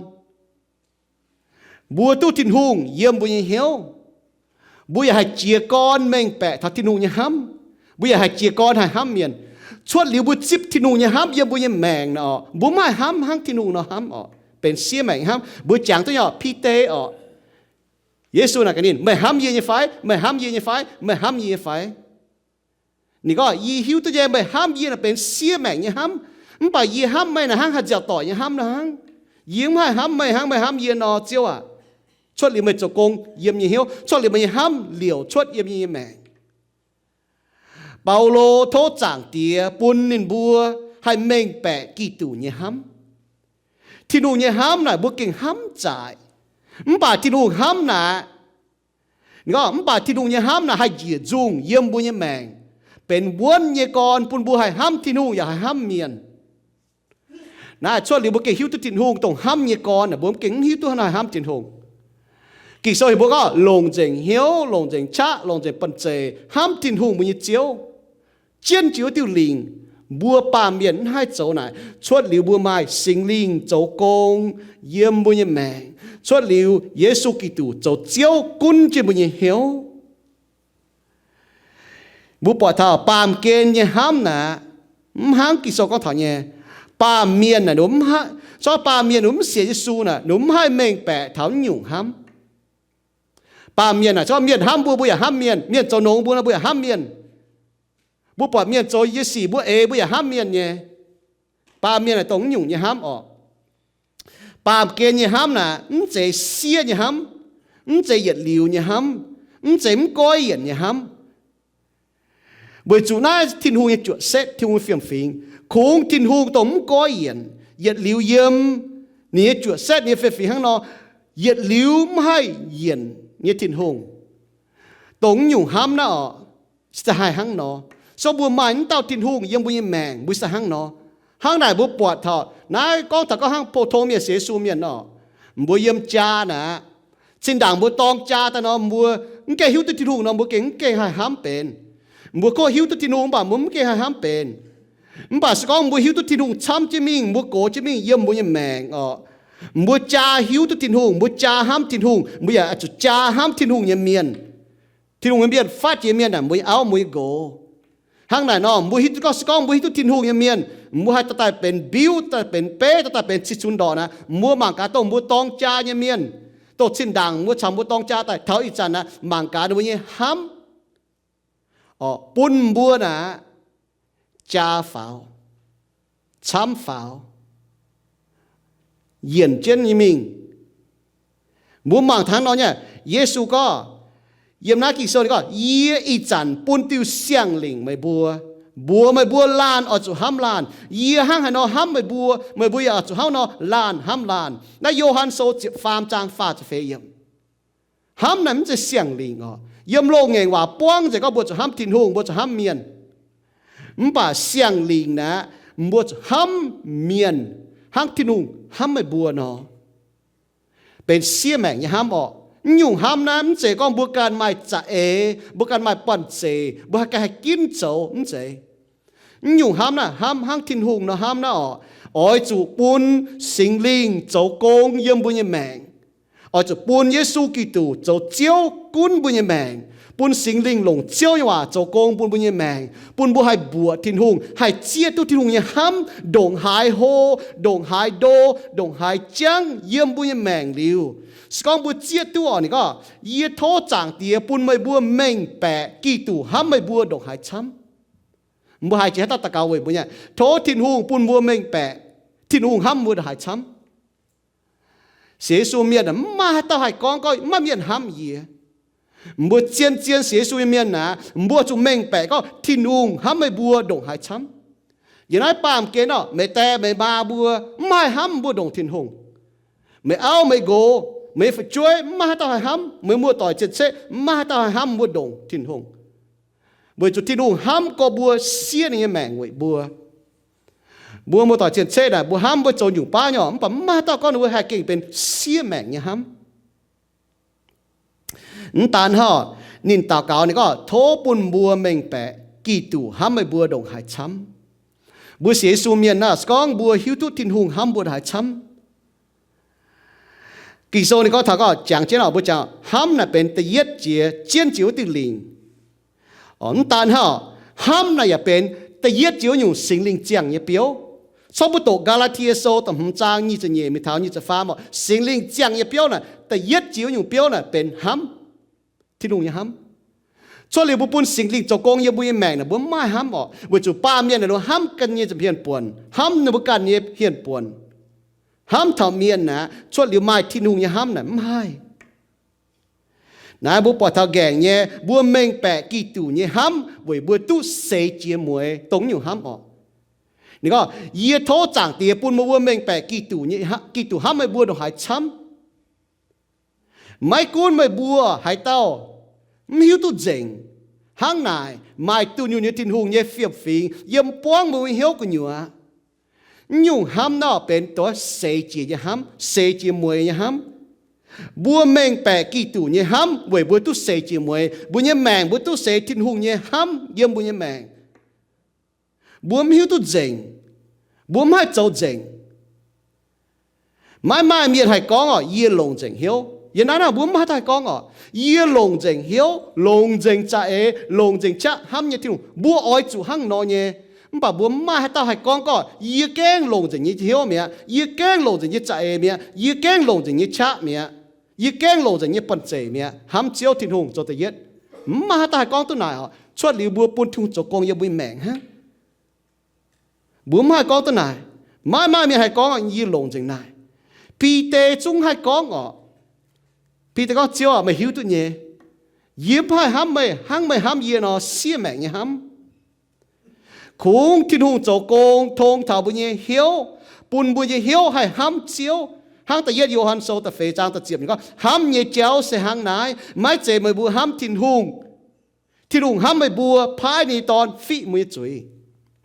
Mbuo duqv Tin-Hungh yiem mbuo nyei hnyouv, mbuo yaac haih jiez gorn mengh baeqc taux Tin-Hungh nyei hnamv. Mbuo yaac haih jiez gorn haih hnamv mienh. Cuotv liuz mbuo zipv Tin-Hungh nyei hnamv yiem mbuo nyei maengc naaic orqc, mbuo mv haih hnamv hnangv Tin-Hungh nor hnamv orqc, benx siev maengc nyei hnamv. Mbuo jangx duqv nyei orqc, Bide orqc, Yesu naaic gaax ninh, meih hnamv yie nyei fai? Meih hnamv yie nyei fai? Meih hnamv yie nyei fai? Ninh gorngv, yie hiuv duqv nyei, meih hnamv yie naaic benx siev maengc nyei hnamv. Mv baac yie hnamv meih naaic hnangv haih nziaauc doic nyei hnamv nor hnangv. Yie mv haih hnamv meih hnangv meih hnamv yie nor, Ziouv aac. Cuotv liuz meih zoux gong yiem nyei hnyouv, cuotv liuz meih nyei hnamv liouc cuotv yiem nyei maengc. Baulo tov Zaangc Diex bun ninh mbuo haih mengh baeqc Giduc nyei hnamv. Tin-Hungh nyei hnamv naaic mbuo gengh hnamv zaaic. Mv baac Tin-Hungh hnamv naaic, ninh gorngv, mv baac Tin-Hungh nyei hnamv naaic haih njiec nzungh yiem mbuo nyei maengc, benx wuonv nyei gorn bun mbuo haih hnamv Tin-Hungh yaac haih hnamv mienh. Naaiv cuotv liuz mbuo gengh hiuv duqv Tin-Hungh dongh hnamv nyei gorn, mbuo gengh mv hiuv duqv haaix hnamv Tin-Hungh. Ging-Sou heuc mbuo gorngv longc nzengc hnyouv, longc nzengc qaqv, longc nzengc banh zeic hnamv Tin-Hungh mbuo nyei Ziouv, jienv jiex wuov diuh lingc. Mbuo baamh mienh mv haih zoux naaic. Cuotv liuz mbuo maaih Singx Lingh zoux gong yiem mbuo nyei maengc. Cuotv liuz Yesu Giduc zoux Ziouv gunv jienv mbuo nyei hnyouv. Mbuo buatc taux baamh gen nyei hnamv naaic, mv hnangv Ging-Sou gorngv taux nyei. Baamh mienh naaic, ninh mv haih, zorqv baamh mienh ninh mv sienx Yesu naaic, ninh mv haih mengh baeqc taux naaiv nyungc hnamv. Baamh mienh naaic, zorqv mienh hnamv mbuo, mbuo yaac hnamv mienh. Mienh zoux nongx mbuo nor, mbuo yaac hnamv mienh. Mbuo buatc mienh zoux yie sic mbuo eix, mbuo yaac hnamv mienh nyei. Baamh mienh naaic dongh naaiv nyungc nyei hnamv orqc. Baamh gen nyei hnamv naaic, mv zeiz siev nyei hnamv, mv zeiz yietc liuz nyei hnamv, mv zeiz mv goiv yienc nyei hnamv. Weic zuqc naaiv Tin-Hungh nyei juoqc setv, Tin-Hungh nyei fiem-fingx. Kungx Tin-Hungh dongh mv goiv yienc, yietc liuz yiem ninh nyei juoqc setv, ninh nyei fiem-fingx hnangv nor, yietc liuz mv haih yienc nyei Tin-Hungh. Dongh naaiv nyungc hnamv naaiv orqc, se haih hnangv nor. So mbuo maaih naaiv dauh Tin-Hungh yiem mbuo nyei maengc, mbuo se hnangv nor. Hnangv naaic mbuo buatc taux naaiv gorngv taux gorngv hnangv pou-tong mienh sienx Yesu mienh orqc, mbuo yiem jaa naaic aqv, Zinh ndaangc mbuo dorng jaa daaih nor, mbuo mv gaengh hiuv duqv Tin-Hungh nor, mbuo gengh mv gaengh haih hnamv benx. Mbuo gorngv hiuv duqv Tin-Hungh mv baac mbuo mv gaengh haih hnamv benx. Mv baac se gorngv mbuo hiuv duqv Tin-Hungh camv jienv mingh, mbuo gox jienv mingh yiem mbuo nyei maengc orqc, mbuo jaa hiuv duqv Tin-Hungh, mbuo jaa hnamv Tin-Hungh, mbuo yaac zuqc jaa hnamv Tin-Hungh nyei mienh. Tin-Hungh nyei mienh, faatv jiex mienh naaic, mbuo nyei auv, mbuo nyei nqox. Hnangv naaic nor, mbuo hiuv duqv gorngv, se gorngv mbuo hiuv duqv Tin-Hungh nyei mienh, mbuo haih daaih benx biuv, daaih benx beiv, daaih benx cih cunx ndorqc naaic, mbuo mangc gaax dongh mbuo dorng jaa nyei mienh, dongh zinh ndaangc mbuo caux mbuo dorng jaa daaih taux ih zanc naaic, mangc gaax ninh mbuo nyei hnamv, orqc, bun mbuo naaic jaa faaux, camv faaux, yienc jienv nyei mingh. Mbuo mangc taux nor nyei, Yesu gorngv, yiem naaiv Ging-Sou ninh gorngv, yie ih zanc bun diuh siang-lingc meih mbuo, mbuox meih mbuo laanh oix zuqc hnamv laanh. Yie hnangv haaix nor hnamv meih mbuo, meih mbuo yaac oix zuqc hnangv nor laanh hnamv laanh. Naaiv Yo^han Sou ziepc faam zaang faah ziepc feix yiemc. Hnamv naaic mv zeiz siang-lingc orqc. Yiem loz-ngaengc waac buangv nzengc gorngv mbuo zuqc hnamv Tin-Hungh, mbuo zuqc hnamv mienh. Mv baac siang-lingc naaic, mbuo zuqc hnamv mienh hnangv Tin-Hungh hnamv meih mbuo nor. Benx siev maengc nyei hnamv orqc. Mv nyungc hnamv naaiv mv zeiz gorngv mbuo ganh maaih za'eix, mbuo ganh maaih banh zeic, mbuo haih ganh haih ginv zoux, mv zeiz. Mv nyungc hnamv naaiv, hnamv hnangv Tin-Hungh nor hnamv naaiv orqc, oix zuqc bun Singx Lingh zoux gong yiem mbuo nyei maengc. Oix zuqc bun Yesu Giduc zoux Ziouv gunv mbuo nyei maengc, bun Singx Lingh longc Ziouv nyei waac zoux gong bun mbuo nyei maengc, bun mbuo haih mbuoqc Tin-Hungh, haih zieqv duqv Tin-Hungh nyei hnamv ndongc haaix hlo, ndongc haaix ndo, ndongc haaix jangv yiem mbuo nyei maengc liuz. Se gorngv mbuo zieqv duqv orqc, ninh gorngv, yie tov Zaangc Diex bun meih mbuo mengh baeqc Giduc hnamv meih mbuo ndongc haaix camv. Mbuo haiz jiex haaix dauh daux gaux weic mbuo nyei, tov Tin-Hungh bun mbuo mengh baeqc Tin-Hungh hnamv mbuo ndongc haaix camv. Sienx Yesu mienh mv maaih haaix dauh haih gorngv gorngv maiv maaih mienh hnamv yie. Mbuo zien-zien sienx Yesu nyei mienh naaic, mbuo zuqc mengh baeqc gorngv Tin-Hungh hnamv meih mbuo ndongc haaix camv. Yiem naaiv baamh gen orqc, meih die meih maa mbuo mv haih hnamv mbuo ndongc Tin-Hungh. Meih auv meih nqox, meih fu'jueiv mv maaih haaix dauh haih hnamv, meih muoz-doic cien-ceqv mv maaih haaix dauh haih hnamv mbuo ndongc Tin-Hungh. Weic zuqc Tin-Hungh hnamv gorx mbuo, siev ninh nyei maengc weic mbuo. Mbuo muoz-doic cien-ceqv naaic, mbuo hnamv mbuo zoux nyungc baav nyei orqc, mv baac mv maaih haaix dauh gorngv ninh mbuo haih gengh benx siev maengc nyei hnamv. Mv daan hnangv, ninh daux gaux ninh gorngv, tov bun mbuo mengh baeqc Giduc hnamv meih mbuo ndongc haaix camv. Mbuo sienx Yesu mienh naaic, se gorngv mbuo hiuv duqv Tin-Hungh hnamv mbuo ndongc haaix camv. Ging-Sou ninh gorngv taux gorngv jangx jienv orqc, mbuo jangx hnamv naaic benx da'yietv jiex, jienv jiex wuov diuh lingc. Mv daan hnangv, hnamv naaic yaac benx da'yietv jiex wuov nyungc Singx Lingh ziangh nyei biouv. Corc mbuo doqc Gaa^laa^tie Sou da'hmz zaang nyic ziepc nyeic mingh taux nyic ziepc faam orqc, Singx Lingh ziangh nyei biouv naaic da'yietv jiex wuov nyungc biouv naaic benx hnamv, Tin-Hungh nyei hnamv. Cuotv liuz mbuo bun Singx Lingh zoux gong yiem mbuo nyei maengc naaic, mbuo mv maaih hnamv orqc, weic zuqc baamh mienh naaic ninh hnamv ganh nyei nza'hmien buonc, hnamv ninh mbuo ganh nyei hmien buonc. Hnamv taux mienh naaic, cuotv liuz maaih Tin-Hungh nyei hnamv naaic mv haih. Naaiv mbuo buatc taux ngaengc nyei, mbuo mengh baeqc Giduc nyei hnamv weic mbuo duqv seix jiex mueiz dongh nyungc hnamv orqc. Ninh gorngv, yie tov Zaangc Diex bun meih mbuo mengh baeqc Giduc nyei, Giduc hnamv meih mbuo ndongc haaix camv. Maiv gunv meih mbuo haaix dauh mv hiuv duqv nzengc, hnangv naaic maaih dunh yunh nyei Tin-Hungh nyei fiem-fingx yiem buangv meih mbuo nyei hnyouv gu'nyuoz. Mv nyungc hnamv naaiv benx doix seix jiex nyei hnamv, seix jiex mueiz nyei hnamv. Mbuo mengh baeqc Giduc nyei hnamv weic mbuo duqv seix jiex mueiz, mbuo nyei maengc mbuo duqv seix Tin-Hungh nyei hnamv yiem mbuo nyei maengc. Mbuo mv hiuv duqv nzengc. Mbuo mv haih zoux nzengc. Maiv maaih mienh haih gorngv orqc, yie longc nzengc hnyouv. Yiem naaiv naaic mbuo mv maaih haaix dauh haih gorngv orqc, yie longc nzengc hnyouv, longc nzengc za'eix, longc nzengc qaqv hnamv nyei Tin-Hungh. Mbuo oix zuqc hnangv nor nyei. Mv baac mbuo mv maaih haaix dauh haih gorngv gorngv, yie gaengh longc nzengc nyei hnyouv mi'aqv, yie gaengh longc nzengc nyei za'eix mi'aqv, yie gaengh longc nzengc nyei qaqv mi'aqv, yie gaengh longc nzengc nyei banh zeic mi'aqv, hnamv Ziouv Tin-Hungh zoux da'yietv. Mv maaih haaix dauh haih gorngv duqv naaic orqc. Cuotv liuz mbuo bun Tin-Hungh zoux gong yiem mbuo nyei maengc hnangv. Mbuo mv haih gorngv duqv naaic. Maiv maaih mienh haih gorngv, yie longc nzengc naaic. Bide zungv haih gorngv orqc. Bide gorngv, Ziouv aac, meih hiuv duqv nyei. Yie mv haih hnamv meih hnangv meih hnamv yie nor, siev maengc nyei hnamv. Kungx Tin-Hungh zoux gong tong taux mbuo nyei hnyouv, bun mbuo nyei hnyouv haih hnamv Ziouv. Hnangv da'yietv Yo^han Sou da'feix zaang da'ziepc ninh gorngv, hnamv nyei jauv se hnangv naaiv, maiv zeiz meih mbuo hnamv Tin-Hungh, Tin-Hungh hnamv meih mbuo, paaiv ninh nyei Dorn fiqv mbuo nyei zuiz.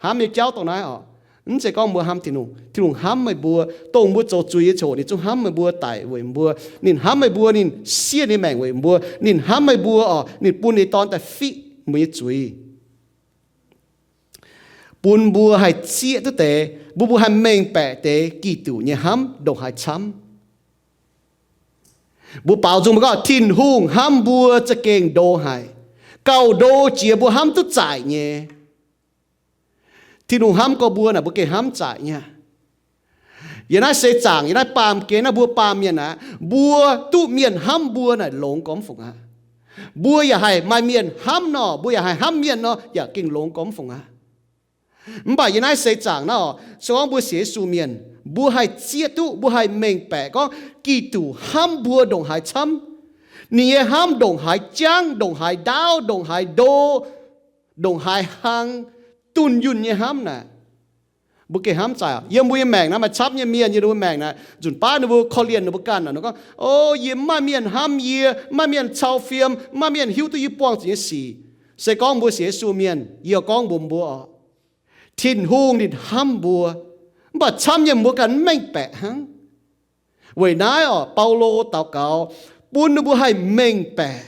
Hnamv nyei jauv dongh naaiv orqc. Mv zeiz gorngv mbuo hnamv Tin-Hungh. Tin-Hungh hnamv meih mbuo, dongh mbuo zoux zuiz nyei ziangh hoc ninh zungv hnamv meih mbuo, daic weic mbuo. Ninh hnamv meih mbuo, ninh siev ninh maengc weic mbuo. Ninh hnamv meih mbuo oc, ninh bun ninh Dorn daaih fiqv mbuo nyei zuiz, bun mbuo haih zieqv duqv deix, bun mbuo haih mengh baeqc deix Giduc nyei hnamv ndongc haaix camv. Mbuo baaux nzung mbuo gorngv Tin-Hungh hnamv mbuo za'gengh ndo haic, gauh ndo jiex mbuo hnamv duqv zaaic nyei. Tin-Hungh hnamv gorx mbuo naaic, mbuo gengh hnamv zaaic nyei. Yiem naaiv seix zaangc, yiem naaiv baamh gen naaiv, mbuo baamh mienh aqv, mbuo duqv mienh hnamv mbuo naaic longx gormx fungc aqv. Mbuo yaac haih maaih mienh hnamv nor, mbuo yaac haih hnamv mienh nor, yaac gengh longx gormx fungc aqv. Mv baac yiem naaiv seix zaangc naaiv oc, se gorngv mbuo sienx Yesu mienh, mbuo haih zieqv duqv, mbuo haih mengh baeqc gorngv Giduc hnamv mbuo ndongc haaix camv. Ninh nyei hnamv ndongc haaix jangv, ndongc haaix ndaauv, ndongc haaix ndo, ndongc haaix hlang, dunh yunh nyei hnamv naaic. Mbuo gengh hnamv zaaic. Yiem mbuo nyei maengc naaiv maaih camv nyei mienh, yiem ninh mbuo maengc naaiv, nzunc baav ninh mbuo korv-lienh ninh mbuo ganh naaic, ninh gorngv, O, yie mv maaih mienh hnamv yie, mv maaih mienh cau fiem, mv maaih mienh hiuv duqv yie buangh zuqc nyei sic. Se gorngv mbuo sienx Yesu mienh, yie gorngv mbuox mbuo oc, Tin-Hungh ninh hnamv mbuo, mv baac camv nyei mbuo ganh mv mengh baeqc hnangv. Weic naaiv oc, Baulo daux gaux bun ninh mbuo haih mengh baeqc,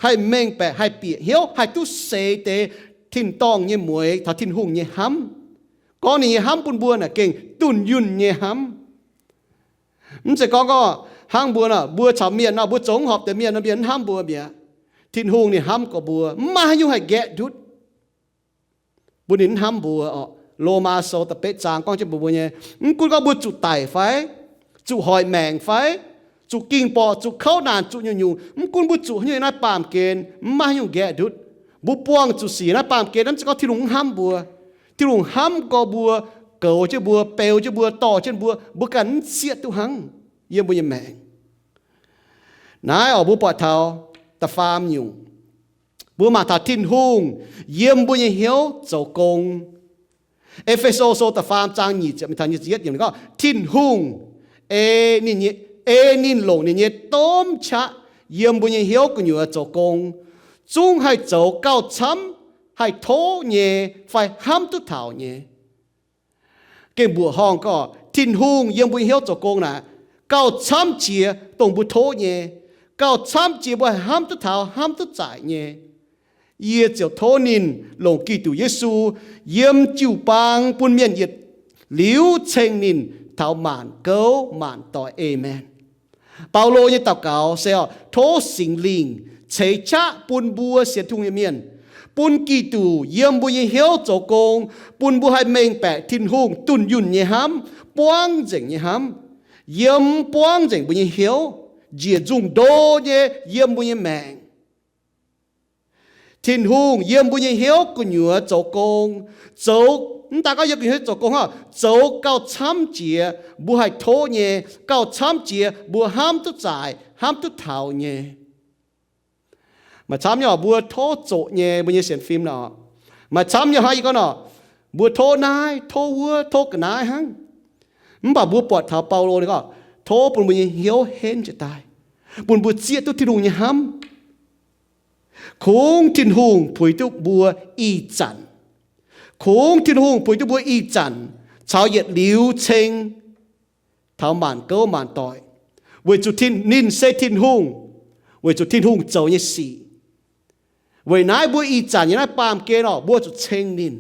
haih mengh baeqc, haih bieqc hnyouv, haih duqv seix deix tin-dorngh nyei mueix taux Tin-Hungh nyei hnamv, gorngv ninh nyei hnamv bun mbuo naaic gengh dunh yunh nyei hnamv. Mv zeiz gorngv, gorngv hnangv mbuo nor, mbuo caux mienh nor, mbuo zoux mv horpc deix mienh nor, mienh mv hnamv mbuo mi'aqv. Tin-Hungh ninh hnamv gorx mbuo, mv maaih haaix nyungc haih nqaeqv ndutv bun ninh mv hnamv mbuo oc. Lomaa Sou da'betv zaang gorngv jienv mbuox mbuo nyei, mv gunv gorngv mbuo zuqc daic fai, zuqc hoic maengc fai, zuqc ging borqc, zuqc kouv naanc, zuqc nyungc-nyungc, mv gunv mbuo zuqc haaix nyungc yiem naaiv baamh gen, mv maaih haaix nyungc nqaeqv ndutv. Mbuo buangh zuqc sic naaiv baamh gen, mv zeiz gorngv Tin-Hungh mv hnamv mbuo. Tin-Hungh hnamv gorx mbuo, goux jienv mbuo, beu jienv mbuo, dorh jienv mbuo, mbuo ganh mv zieqv duqv hnangv yiem mbuo nyei maengc. Naaiv oc, mbuo buatc taux da'faam nyungc, mbuo mangc taux Tin-Hungh yiem mbuo nyei hnyouv zoux gong. E^fe^so Sou da'faam zaang nyic ziepc, mingh taux nyic ziepc yietv yiemc gorngv, Tin-Hungh ei ninh nyei, ei ninh longc ninh nyei domh qaqv yiem mbuo nyei hnyouv gu'nyuoz zoux gong, zungv haih zoux gauh camv haih tov nyei fai hnamv duqv taux nyei. Gengh mbuoqc horngh gorngv Tin-Hungh yiem mbuo nyei hnyouv zoux gong naaic, gauh camv jiex dongh mbuo tov nyei, gauh camv jiex mbuo haih hnamv duqv taux, hnamv duqv zaaic nyei. Yie ziouc tov ninh longc Giduc Yesu yiem jiu-baang bun mienh yietc liuz ceng ninh taux maanc gouv maanc doic. Aamen. Baulo nyei daux gaux se oc, tov Singx Lingh ceix qaqv bun mbuo sienx Tin-Hungh nyei mienh, bun Giduc yiem mbuo nyei hnyouv zoux gong, bun mbuo haih mengh baeqc Tin-Hungh dunh yunh nyei hnamv, buangv nzengc nyei hnamv, yiem buangv nzengc mbuo nyei hnyouv, njiec nzungh ndo nyei yiem mbuo nyei maengc. Tin-Hungh yiem mbuo nyei hnyouv gu'nyuoz zoux gong, zoux, mv daaih gorngv yiem gu'nyuoz zoux gong hnangv, zoux gauh camv jiex mbuo haih tov nyei, gauh camv jiex mbuo hnamv duqv zaaic, hnamv duqv taux nyei. Maaih camv nyei oc, mbuo tov zoqc nyei mbuo nyei sienx fim nor. Maaih camv nyei hnangv yie gorngv nor, mbuo tov naaiv, tov wuov, tov ga'naaiv hnangv. Mv baac mbuo buatc taux Baulo ninh gorngv, tov bun mbuo nyei hnyouv henv jiez daaih, bun mbuo zieqv duqv Tin-Hungh nyei hnamv. Kungx Tin-Hungh puix duqv mbuo ih zanc. Kungx Tin-Hungh puix duqv mbuo ih zanc caux yietc liuz ceng taux maanc gouv maanc doic, weic zuqc Tin, ninh se Tin-Hungh, weic zuqc Tin-Hungh zoux nyei sic. Weic naaiv mbuo ih zanc yiem naaiv baamh gen oc, mbuo zuqc ceng ninh.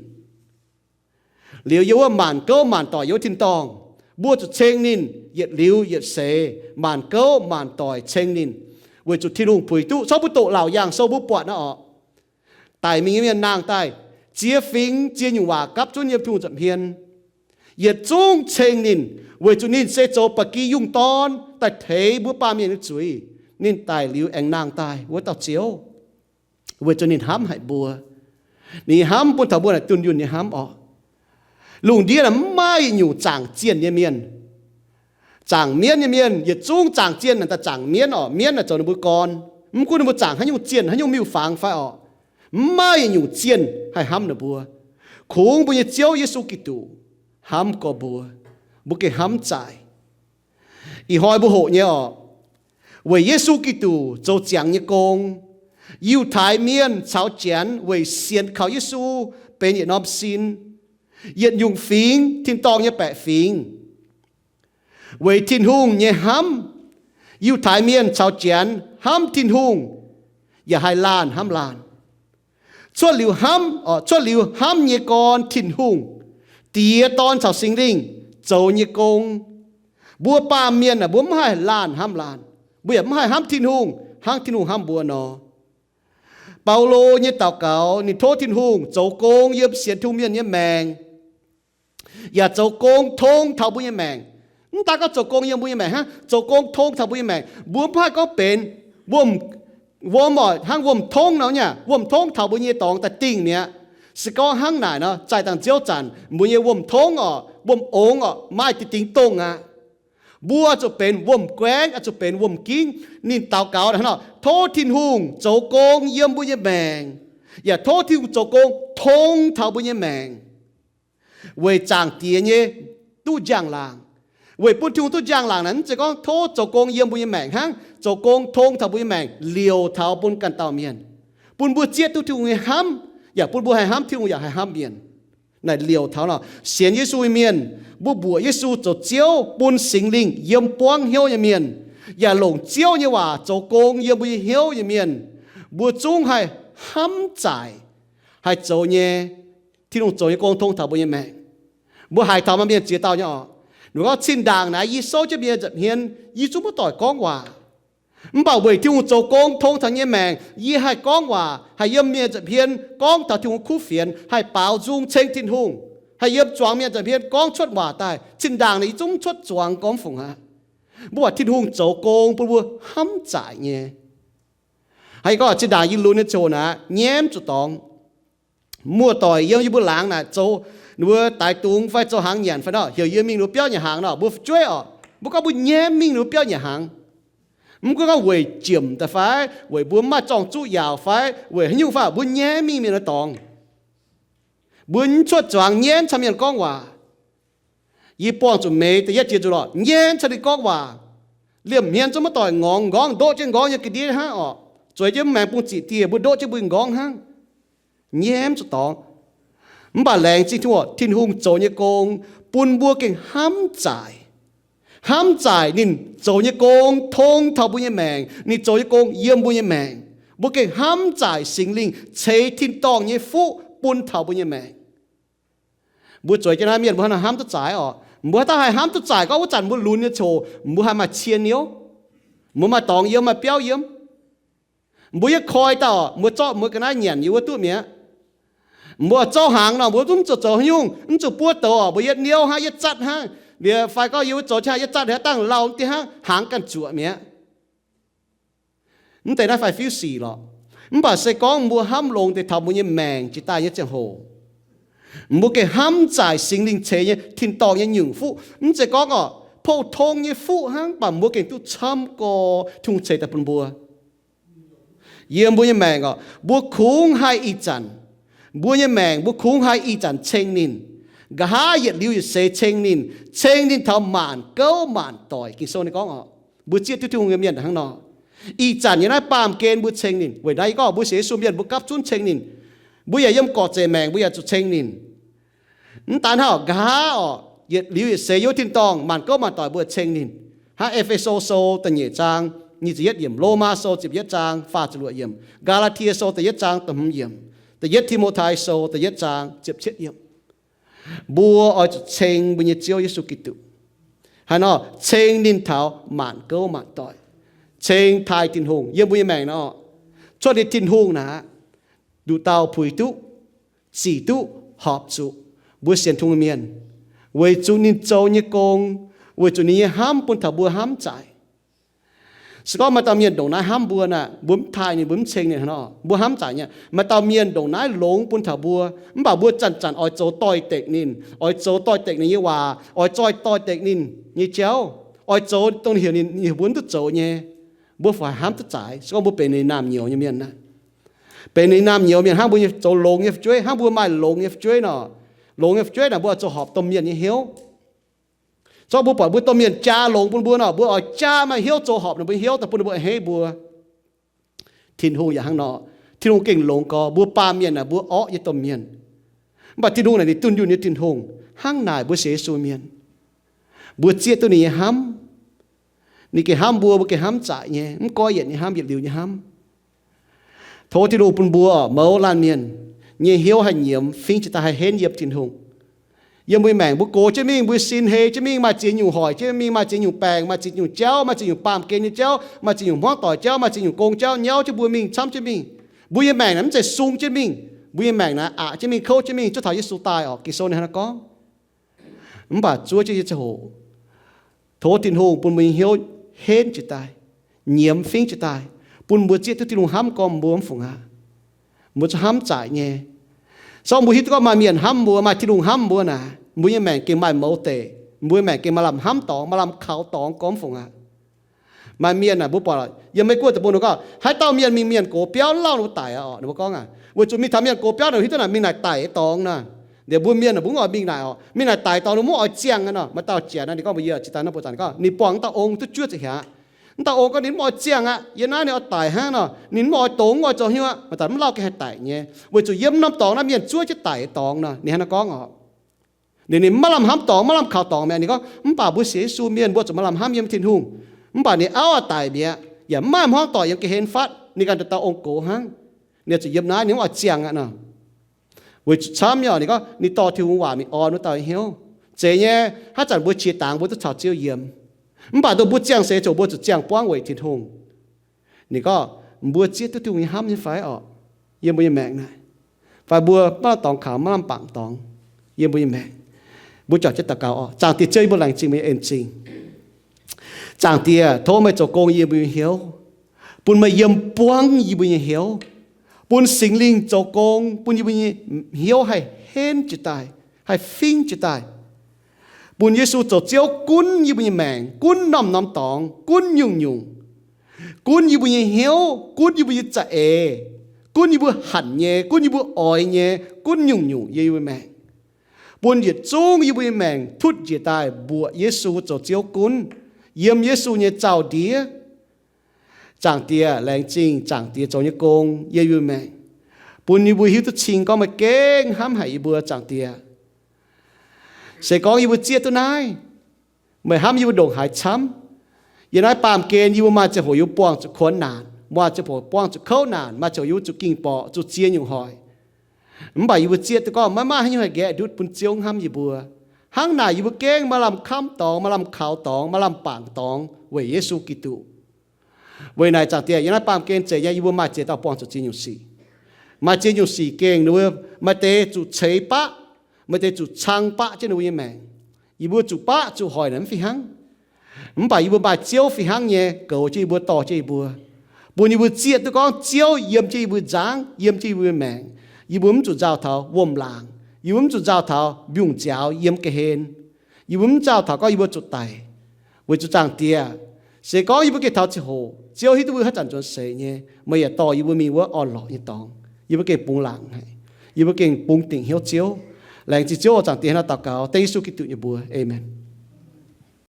Liuz yiem wuov maanc gouv maanc doic yiem wuov tin-dorngh, mbuo zuqc ceng ninh yietc liuz yietc seix, maanc gouv maanc doic ceng ninh, weic zuqc Tin-Hungh puix duqv. Corc mbuo doqc Laauc Yaangh Sou mbuo buatc naaiv oc. Daic mingh nyei mienh nangh daaih, ziex fingx ziex nyungc waac gapv zunv yiem Tin-Hungh nza'hmien, yietc zungv ceng ninh, weic zuqc ninh se zoux ba'gi yungh dorn daaih teix mbuo baamh mienh nyei zuiz. Ninh daic liuz aengx nangh daaih wuov dauh Ziouv, weic zuqc ninh hnamv haic mbuo. Ninh hnamv bun taux mbuo naaic dunh yunh nyei hnamv oc. Lungh ndiev naaic mv maaih yietc nyungc zaangc zienh nyei mienh. Zaangc mienv nyei mienh, yietc zungv zaangc zienh naaic daaih zaangc mienv oc. Mienv naaic zoux ninh mbuo gorn. Mv gunv ninh mbuo zaangc haaix nyungc zienh, haaix nyungc miuc-fangx fai oc, mv maaih yietc nyungc zienh haih hnamv ninh mbuo. Kungx mbuo nyei Ziouv Yesu Giduc hnamv gorx mbuo, mbuo gengh hnamv zaaic. Ih hnoi mbuo hoqc nyei oc, weic Yesu Giduc zoux ziangx nyei gong, Yiutai Mienh caux Janx weic sienx kaux Yesu benx yietc norm sin. Yietc nyungc fingx, tin-dorngh nyei baeqc fingx, weic Tin-Hungh nyei hnamv. Yiutai mienh caux Janx hnamv Tin-Hungh yaac haih laanh hnamv laanh. Cuotv liuz hnamv, cuotv liuz hnamv nyei gorn, Tin-Hungh, Diex, Dorn caux Singx Lingh zoux nyei gong. Mbuo baamh mienh aah, mbuo mv haih laanh hnamv laanh. Mbuo yaac mv haih hnamv Tin-Hungh hnangv Tin-Hungh hnamv mbuo nor. Baulo nyei daux gaux, ninh tov Tin-Hungh zoux gong yiem sienx Tin-Hungh mienh nyei maengc, yaac zoux gong tong taux mbuo nyei maengc. Mv daaih gorngv zoux gong yiem mbuo nyei maengc hnangv, zoux gong tong taux mbuo nyei maengc. Mbuo mv haih gorngv benx wuom, wuom oc, hnangv wuom-tongv nor nyei, wuom-tongv taux mbuo nyei dorngx daaih dingh mi'aqv. Se gorngv hnangv naaic nor, zaih dangh nziouv zanc mbuo nyei wuom-tongv oc, wuom-ongx oc, maaih dingx dingx dongh aqv. Mbuo zuqc benx wuom-guaengv, zuqc benx wuom-gingv. Ninh daux gaux hnangv nor, tov Tin-Hungh zoux gong yiem mbuo nyei maengc, yaac tov Tin-Hungh zoux gong tong taux mbuo nyei maengc, weic Zaangc Diex nyei duqv njang-laangc. Weic bun Tin-Hungh duqv njang-laangc naaic, mv zeiz gorngv tov zoux gong yiem mbuo nyei maengc hnangv, zoux gong tong taux mbuo nyei maengc, liouc taux bun ganh dauh mienh, bun mbuo zieqv duqv Tin-Hungh nyei hnamv, yaac bun mbuo haih hnamv Tin-Hungh yaac haih hnamv mienh. Naaic liouc taux nor, sienx Yesu nyei mienh, mbuo mbuoqc Yesu zoux Ziouv, bun Singx Lingh yiem buangv hnyouv nyei mienh, yaac longc Ziouv nyei waac zoux gong yiem mbuo nyei hnyouv nyei mienh, mbuo zungv haih hnamv zaaic, haih zoux nyei, Tin-Hungh zoux nyei gong tong taux mbuo nyei maengc. Mbuo haiz taux maaih mienh ziex dauh nyei oc, ninh gorngv, cin-ndaangc naaic yie souv jienv mienh nza'hmien, yie zungv maiv doic gorngv waac. Mv baac weic Tin-Hungh zoux gong tong taux nyei maengc, yie haih gorngv waac, haih yiem mienh nza'hmien gorngv taux Tin-Hungh kuv fienx, haih baaux nzung ceng Tin-Hungh, haih yiem zuangx mienh nza'hmien gorngv cuotv waac daaih. Cin-ndaangc naaic yie zungv mv cuotv zuangx gorngv fungc aqv. Mbuo buatc Tin-Hungh zoux gong bun mbuo hnamv zaaic nyei. Haaix gorngv cin-ndaangc yie lunx nyei ziangh hoc naaic, nyiemv zuqc dorngx, muoz-doic yiem yie mbuo laangz naaic zoux, ninh mbuo daix dungz fai zoux hnaangx nyanc fai nor, heuc yie mingh ninh mbuo biauv nyanc hnaangx nor, mbuo fu'jueiv oc, mbuo gorngv mbuo nyiemv mingh ninh mbuo biauv nyanc hnaangx. Mv gunv gorngv weic jiemc daaih fai, weic mbuo mv maaih zorng-zuqv yaauc fai, weic haaix nyungc fai, mbuo nyiemv mingh mienh nyei dorngx. Mbuo mv cuotv zuangx nyiemv caux mienh gorngv waac. Yie buangh zuqc meix da'yietv jiex nzunc lorqc, nyiemv caux ninh gorngv waac. Liemh hmien zungv maiv doic ngorngx, nqorngv ndoqv jienv nqorngv nyei ga'ndiev hnangv oc. Zueiz jienv mv maengx bung ziqc dieh, mbuo ndoqv jienv mbuo nqorngv hnangv. Nyiemv zuqc dorngx. Mv baac laengz zingh Tin-Hungh, Tin-Hungh zoux nyei gong bun mbuo gengh hnamv zaaic. Hnamv zaaic ninh zoux nyei gong tong taux mbuo nyei maengc, ninh zoux nyei gong yiem mbuo nyei maengc. Mbuo gengh hnamv zaaic Singx Lingh ceix tin-dorngh nyei fuqv bun taux mbuo nyei maengc. Mbuo zueiz jienv naaiv mienh mbuo hnangv naaiv hnamv duqv zaaic oc. Mbuo haaix dauh haih hnamv duqv zaaic gorngv wuov zanc mbuo lunx nyei ziangh hoc mbuo haih maaih cie niouv, mbuo maaih dorngx yiem, maaih biauv yiem. Mbuo yietv koi dauh, mbuo zorqv mbuo ga'naaiv nyanc yiem wuov duqv mi'aqv. Mbuo zorqv hnaangx nor, mbuo zungv mv zuqc zoux haaix nyungc, mv zuqc buov douz oc, mbuo yietv niouv hnangv, yietv zatv hnangv. Liuz fai gorngv yie mbuo zoux qaqv yietv zatv hnangv, dangh lauh deix hnangv, hnaangx ganh zuoqc mi'aqv. Mv deix naaiv fai fiuv sic lorqc. Mv baac se gorngv mbuo hnamv longx deix taux mbuo nyei maengc jiex daaih nyei ziangh hoc, mbuo gengh hnamv zaaic Singx Lingh ceix nyei tin-dorngh nyei nyungc fuqv. Mv zeiz gorngv oc, pou-tong nyei fuqv hnangv, mv baac mbuo gengh duqv camv gorx Tin-Hungh ceix daaih bun mbuo. Yiem mbuo nyei maengc oc, mbuo kungx haih ih zanc, mbuo nyei maengc mbuo kungx haih ih zanc ceng ninh. Nqa'haav yietc liuz yietc seix ceng ninh, ceng ninh taux maanc gouv maanc doic. Ging-Sou ninh gorngv oc, mbuo zieqv duqv Tin-Hungh nyei mienh hnangv nor. Ih zanc nyei naaiv baamh gen mbuo ceng ninh. Weic naaiv yie gorngv mbuo sienx Yesu mienh mbuo gapv zunv ceng ninh. Mbuo yaac yiem gorqv-zeic maengc mbuo yaac zuqc ceng ninh. Mv daan hnangv, nqa'haav oc, yietc liuz yietc seix yiem tin-dorngh maanc gouv maanc doic mbuo ceng ninh. Hnangv E^fe^so Sou da'nyeic zaang nyic ziepc yietv yiemc, Lomaa Sou ziepc yietv zaang faah ziepc luoqc yiemc, Gaa^laa^tie Sou da'yietv zaang da'hmz yiemc, da'yietv Ti^mo^tai Sou da'yietv zaang ziepc cietv yiemc. Mbuo oix zuqc ceng mbuo nyei Ziouv Yesu Giduc. Haaix nor? Ceng ninh taux maanc gouv maanc doic. Ceng taaih Tin-Hungh yiem mbuo nyei maengc nor, cuotv liuz Tin-Hungh naaic, nduqc dauh puix duqv, zic duqv, horpc zuqc mbuo sienx Tin-Hungh mienh, weic zuqc ninh zoux nyei gong, weic zuqc ninh nyei hnamv bun taux mbuo hnamv zaaic. Se gorngv maaih dauh mienh ndongc naaiv hnamv mbuo naaic, mbuo mv taaih ninh, mbuo mv ceng ninh haaix nor, mbuo hnamv zaaic nyei. Maaih dauh mienh ndongc naaiv longx bun taux mbuo, mv baac mbuo zanc-zanc oix zoux doix-dekc ninh, oix zoux doix-dekc ninh nyei waac, oix zoux doix-dekc ninh nyei jauv, oix zoux dongh ninh heuc ninh, ninh heuc mbuo mv duqv zoux nyei. Mbuo fai hnamv duqv zaaic se gorngv mbuo benx ninh naamh nyouz nyei mienh naaic. Benx ninh naamh nyouz mienh hnangv mbuo nyei zoux longx nyei fu'jueiv, hnangv mbuo maaih longx nyei fu'jueiv nor, longx nyei fu'jueiv naaic mbuo oix zoux horpc domh mienh nyei hnyouv. Zorqv mbuo buatc mbuo domh mienh jaa longx bun mbuo nor, mbuo oix jaa maaih hnyouv zoux horpc ninh mbuo nyei hnyouv daaih bun ninh mbuo a'hneiv mbuo. Tin-Hungh yaac hnangv nor. Tin-Hungh gengh longx gorx. Mbuo baamh mienh naaic mbuo orqv nyei domh mienh. Mv baac Tin-Hungh naaic ninh dunh yunh nyei Tin-Hungh. Hnangv naaic mbuo sienx Yesu mienh, mbuo zieqv duqv ninh nyei hnamv. Ninh gengh hnamv mbuo, mbuo gengh hnamv zaqc nyei, mv goiv yietc nyei hnamv, yietc liuz nyei hnamv. Tov Tin-Hungh bun mbuo mouz laanh mienh nyei hnyouv haih nyiemz fingx jiex daaih, haih henv yiem Tin-Hungh. Yiem mbuo nyei maengc mbuo gox jienv mingh, mbuo sin hei jienv mingh, maaih ziex nyungc hoic jienv mingh, maaih ziex nyungc baengc, maaih ziex nyungc jauv, maaih ziex nyungc baamh gen nyei jauv, maaih ziex nyungc hmuangv doic jauv, maaih ziex nyungc gong jauv nyauv jienv mbuo mingh, camv jienv mingh. Mbuo nyei maengc naaic mv zeiz sung jienv mingh. Mbuo nyei maengc naaic aqc jienv mingh, kouv jienv mingh, zuov taux Yesu daaih orqc. Ging-Sou ninh hnangv naaiv gorngv. Mv baac zuov jienv nyei ziangh hoc, tov Tin-Hungh bun mbuo nyei hnyouv henv jiex daaih, nyiemz fingx jiex daaih, bun mbuo zieqv duqv Tin-Hungh hnamv gormx mbuo mv fungc aqv. Mbuo zuqc hnamv zaqc nyei. Sorng mbuo hiuv duqv gorngv maaih mienh hnamv mbuo, maaih Tin-Hungh hnamv mbuo naaic, mbuo nyei maengc gengh maaih mouz deic, mbuo nyei maengc gengh maaih lamh hnamv dorngx, maaih lamh kaux dorngx gormx mv fungc aqv. Maaih mienh naaic mbuo buatc yiem Meiv Guoqv deic-bung ninh gorngv, haaix dauh mienh mingh mienh gox biauv lauh ninh mbuo daic aqv orqc. Ninh mbuo gorngv aac, weic zuqc mingh taux mienh gox biauv ninh hiuv duqv naaic mingh naaic daic nyei dorngx naaic. Liuz mbuo mienh naaic mbuo mv oix mingh naaic orqc, mingh naaic daic dorngx ninh mbuo mv oix ziangh aqv nor. Maaih dauh janx naaic ninh gorngv mbuox yie, zinh daaih naaiv mbuo zanc gorngv ninh buangh wuov dauh ong duqv juov ziepc hiaangx. Wuov dauh ong gorngv ninh mv oix ziangh aqv, yie naaiv ninh oix daic hnangv nor, ninh mv oix dongz mv oix zoux hnyouv aqv. Maaih daaih mv lauh gengh haih daic nyei, weic zuqc yiem norm dorngx naaiv mienh zuov jienv daic nyei dorngx nor. Ninh hnangv naaiv gorngv orqc. Ninh, ninh maiv lamh hnamv dorngx, maiv lamh kaux dorngx mi'aqv. Ninh gorngv, mv baac mbuo sienx Yesu mienh mbuo zuqc maaih lamh hnamv yiem Tin-Hungh. Mv baac ninh auv aqv daic mi'aqv, yaac mv maaih hmuangv doic yiem ga'hlen fatv. Ninh ganh dauh dongh ong gox hnangv. Ninh zuqc yiem naaiv, ninh mv oix ziangh aqv nor. Weic zuqc camv nyei orqc, ninh gorngv ninh dorh Tin-Hungh waac mingh orn wuov dauh nyei hnyouv. Zeiz nyei, haaix zanc mbuo qiex dangx mbuo duqv caux Ziouv yiem. Mv baac dongh mbuo ziangh seix ziouc mbuo zuqc ziangh buangv weic Tin-Hungh. Ninh gorngv mbuo zieqv duqv Tin-Hungh nyei hnamv nyei fai orqc, yiem mbuo nyei maengc naaic, fai mbuo maiv lamh dorngx kaux, maiv lamh bangc dorngx yiem mbuo nyei maengc. Mbuo juangc jienv daux gaux orqc. Zaangc Diex Ziouv, yie mbuo laengz zingh meih nyei en-zingh. Zaangc Diex, tov meih zoux gong yiem mbuo nyei hnyouv, bun meih yiem buangv yie mbuo nyei hnyouv, bun Singx Lingh zoux gong bun yie mbuo nyei hnyouv haih henv jiez daaih, haih fingx jiez daaih, bun Yesu zoux Ziouv gunv yie mbuo nyei maengc, gunv norm-norm dorngx, gunv nyungc-nyungc, gunv yie mbuo nyei hnyouv, gunv yie mbuo nyei za'eix, gunv yie mbuo hanc nyei, gunv yie mbuo oix nyei, gunv nyungc-nyungc yiem yie mbuo maengc, bun yietc zungv yie mbuo nyei maengc tutv njiec daaih mbuoqc Yesu zoux Ziouv gunv, yiem Yesu nyei zaux-ndiev. Zaangc Diex, laengz zingh Zaangc Diex zoux nyei gong yiem yie mbuo maengc, bun yie mbuo hiuv duqv cing gorngv meih gengh hnamv haic yie mbuo, Zaangc Diex. Se gorngv yie mbuo zieqv duqv naaiv, meih hnamv yie mbuo ndongc haaix camv. Yiem naaiv baamh gen yie mbuo maaih ziangh hoc yie mbuo buangh zuqc kuonx naanc, maaih ziangh hoc buangh zuqc kouv naanc, maaih ziangh hoc yie mbuo zuqc ging-borqc, zuqc ziex nyungc hoic. Mv baac yie mbuo zieqv duqv gorngv maiv maaih haaix nyungc haih nqaeqv ndutv bun Ziouv hnamv yie mbuo. Hnangv naaic yie mbuo gengh maaih lamh kamv dorngx, maaih lamh kaux dorngx, maaih lamh bangc dorngx weic Yesu Giduc. Weic naaic Zaangc Diex, yiem naaiv baamh gen zeiz nyei, yie mbuo maaih ziex dauh buangh zuqc ziex nyungc sic. Maaih ziex nyungc sic gengh ninh mbuo maaih deix zuqc ceix baqv, maaih deix zuqc cang baqv jienv ninh mbuo nyei maengc. Yie mbuo zuqc baqv zuqc hoic naaic mv fih hnangv. Mv baac yie mbuo maaih Ziouv fih hnangv nyei goux jienv yie mbuo, dorh jienv yie mbuo, bun yie mbuo zieqv duqv gorngv Ziouv yiem jienv yie mbuo nzangv, yiem jienv yie mbuo maengc. Yie mbuo mv zuqc nzauh taux wuom-laangc. Yie mbuo mv zuqc nzauh taux mbiungc nziaaux yiem ga'hlen. Yie mbuo mv nzauh taux gorngv yie mbuo zuqc daic, weic zuqc Zaangc Diex, se gorngv yie mbuo gengh taux ziangh hoc, Ziouv hiuv duqv mbuo haaix zanc nzuonx seix nyei, meih yaac dorh yie mbuo mingh wuov orn-lorqc nyei dorngx. Yie mbuo gengh bungx laangc haic. Yie mbuo gengh bungx dingc hnyouv Ziouv. Laengz zingh Ziouv oc. Zaangc Diex hnangv naaiv daux gaux dengv Yesu Giduc nyei mbuox. Aamen.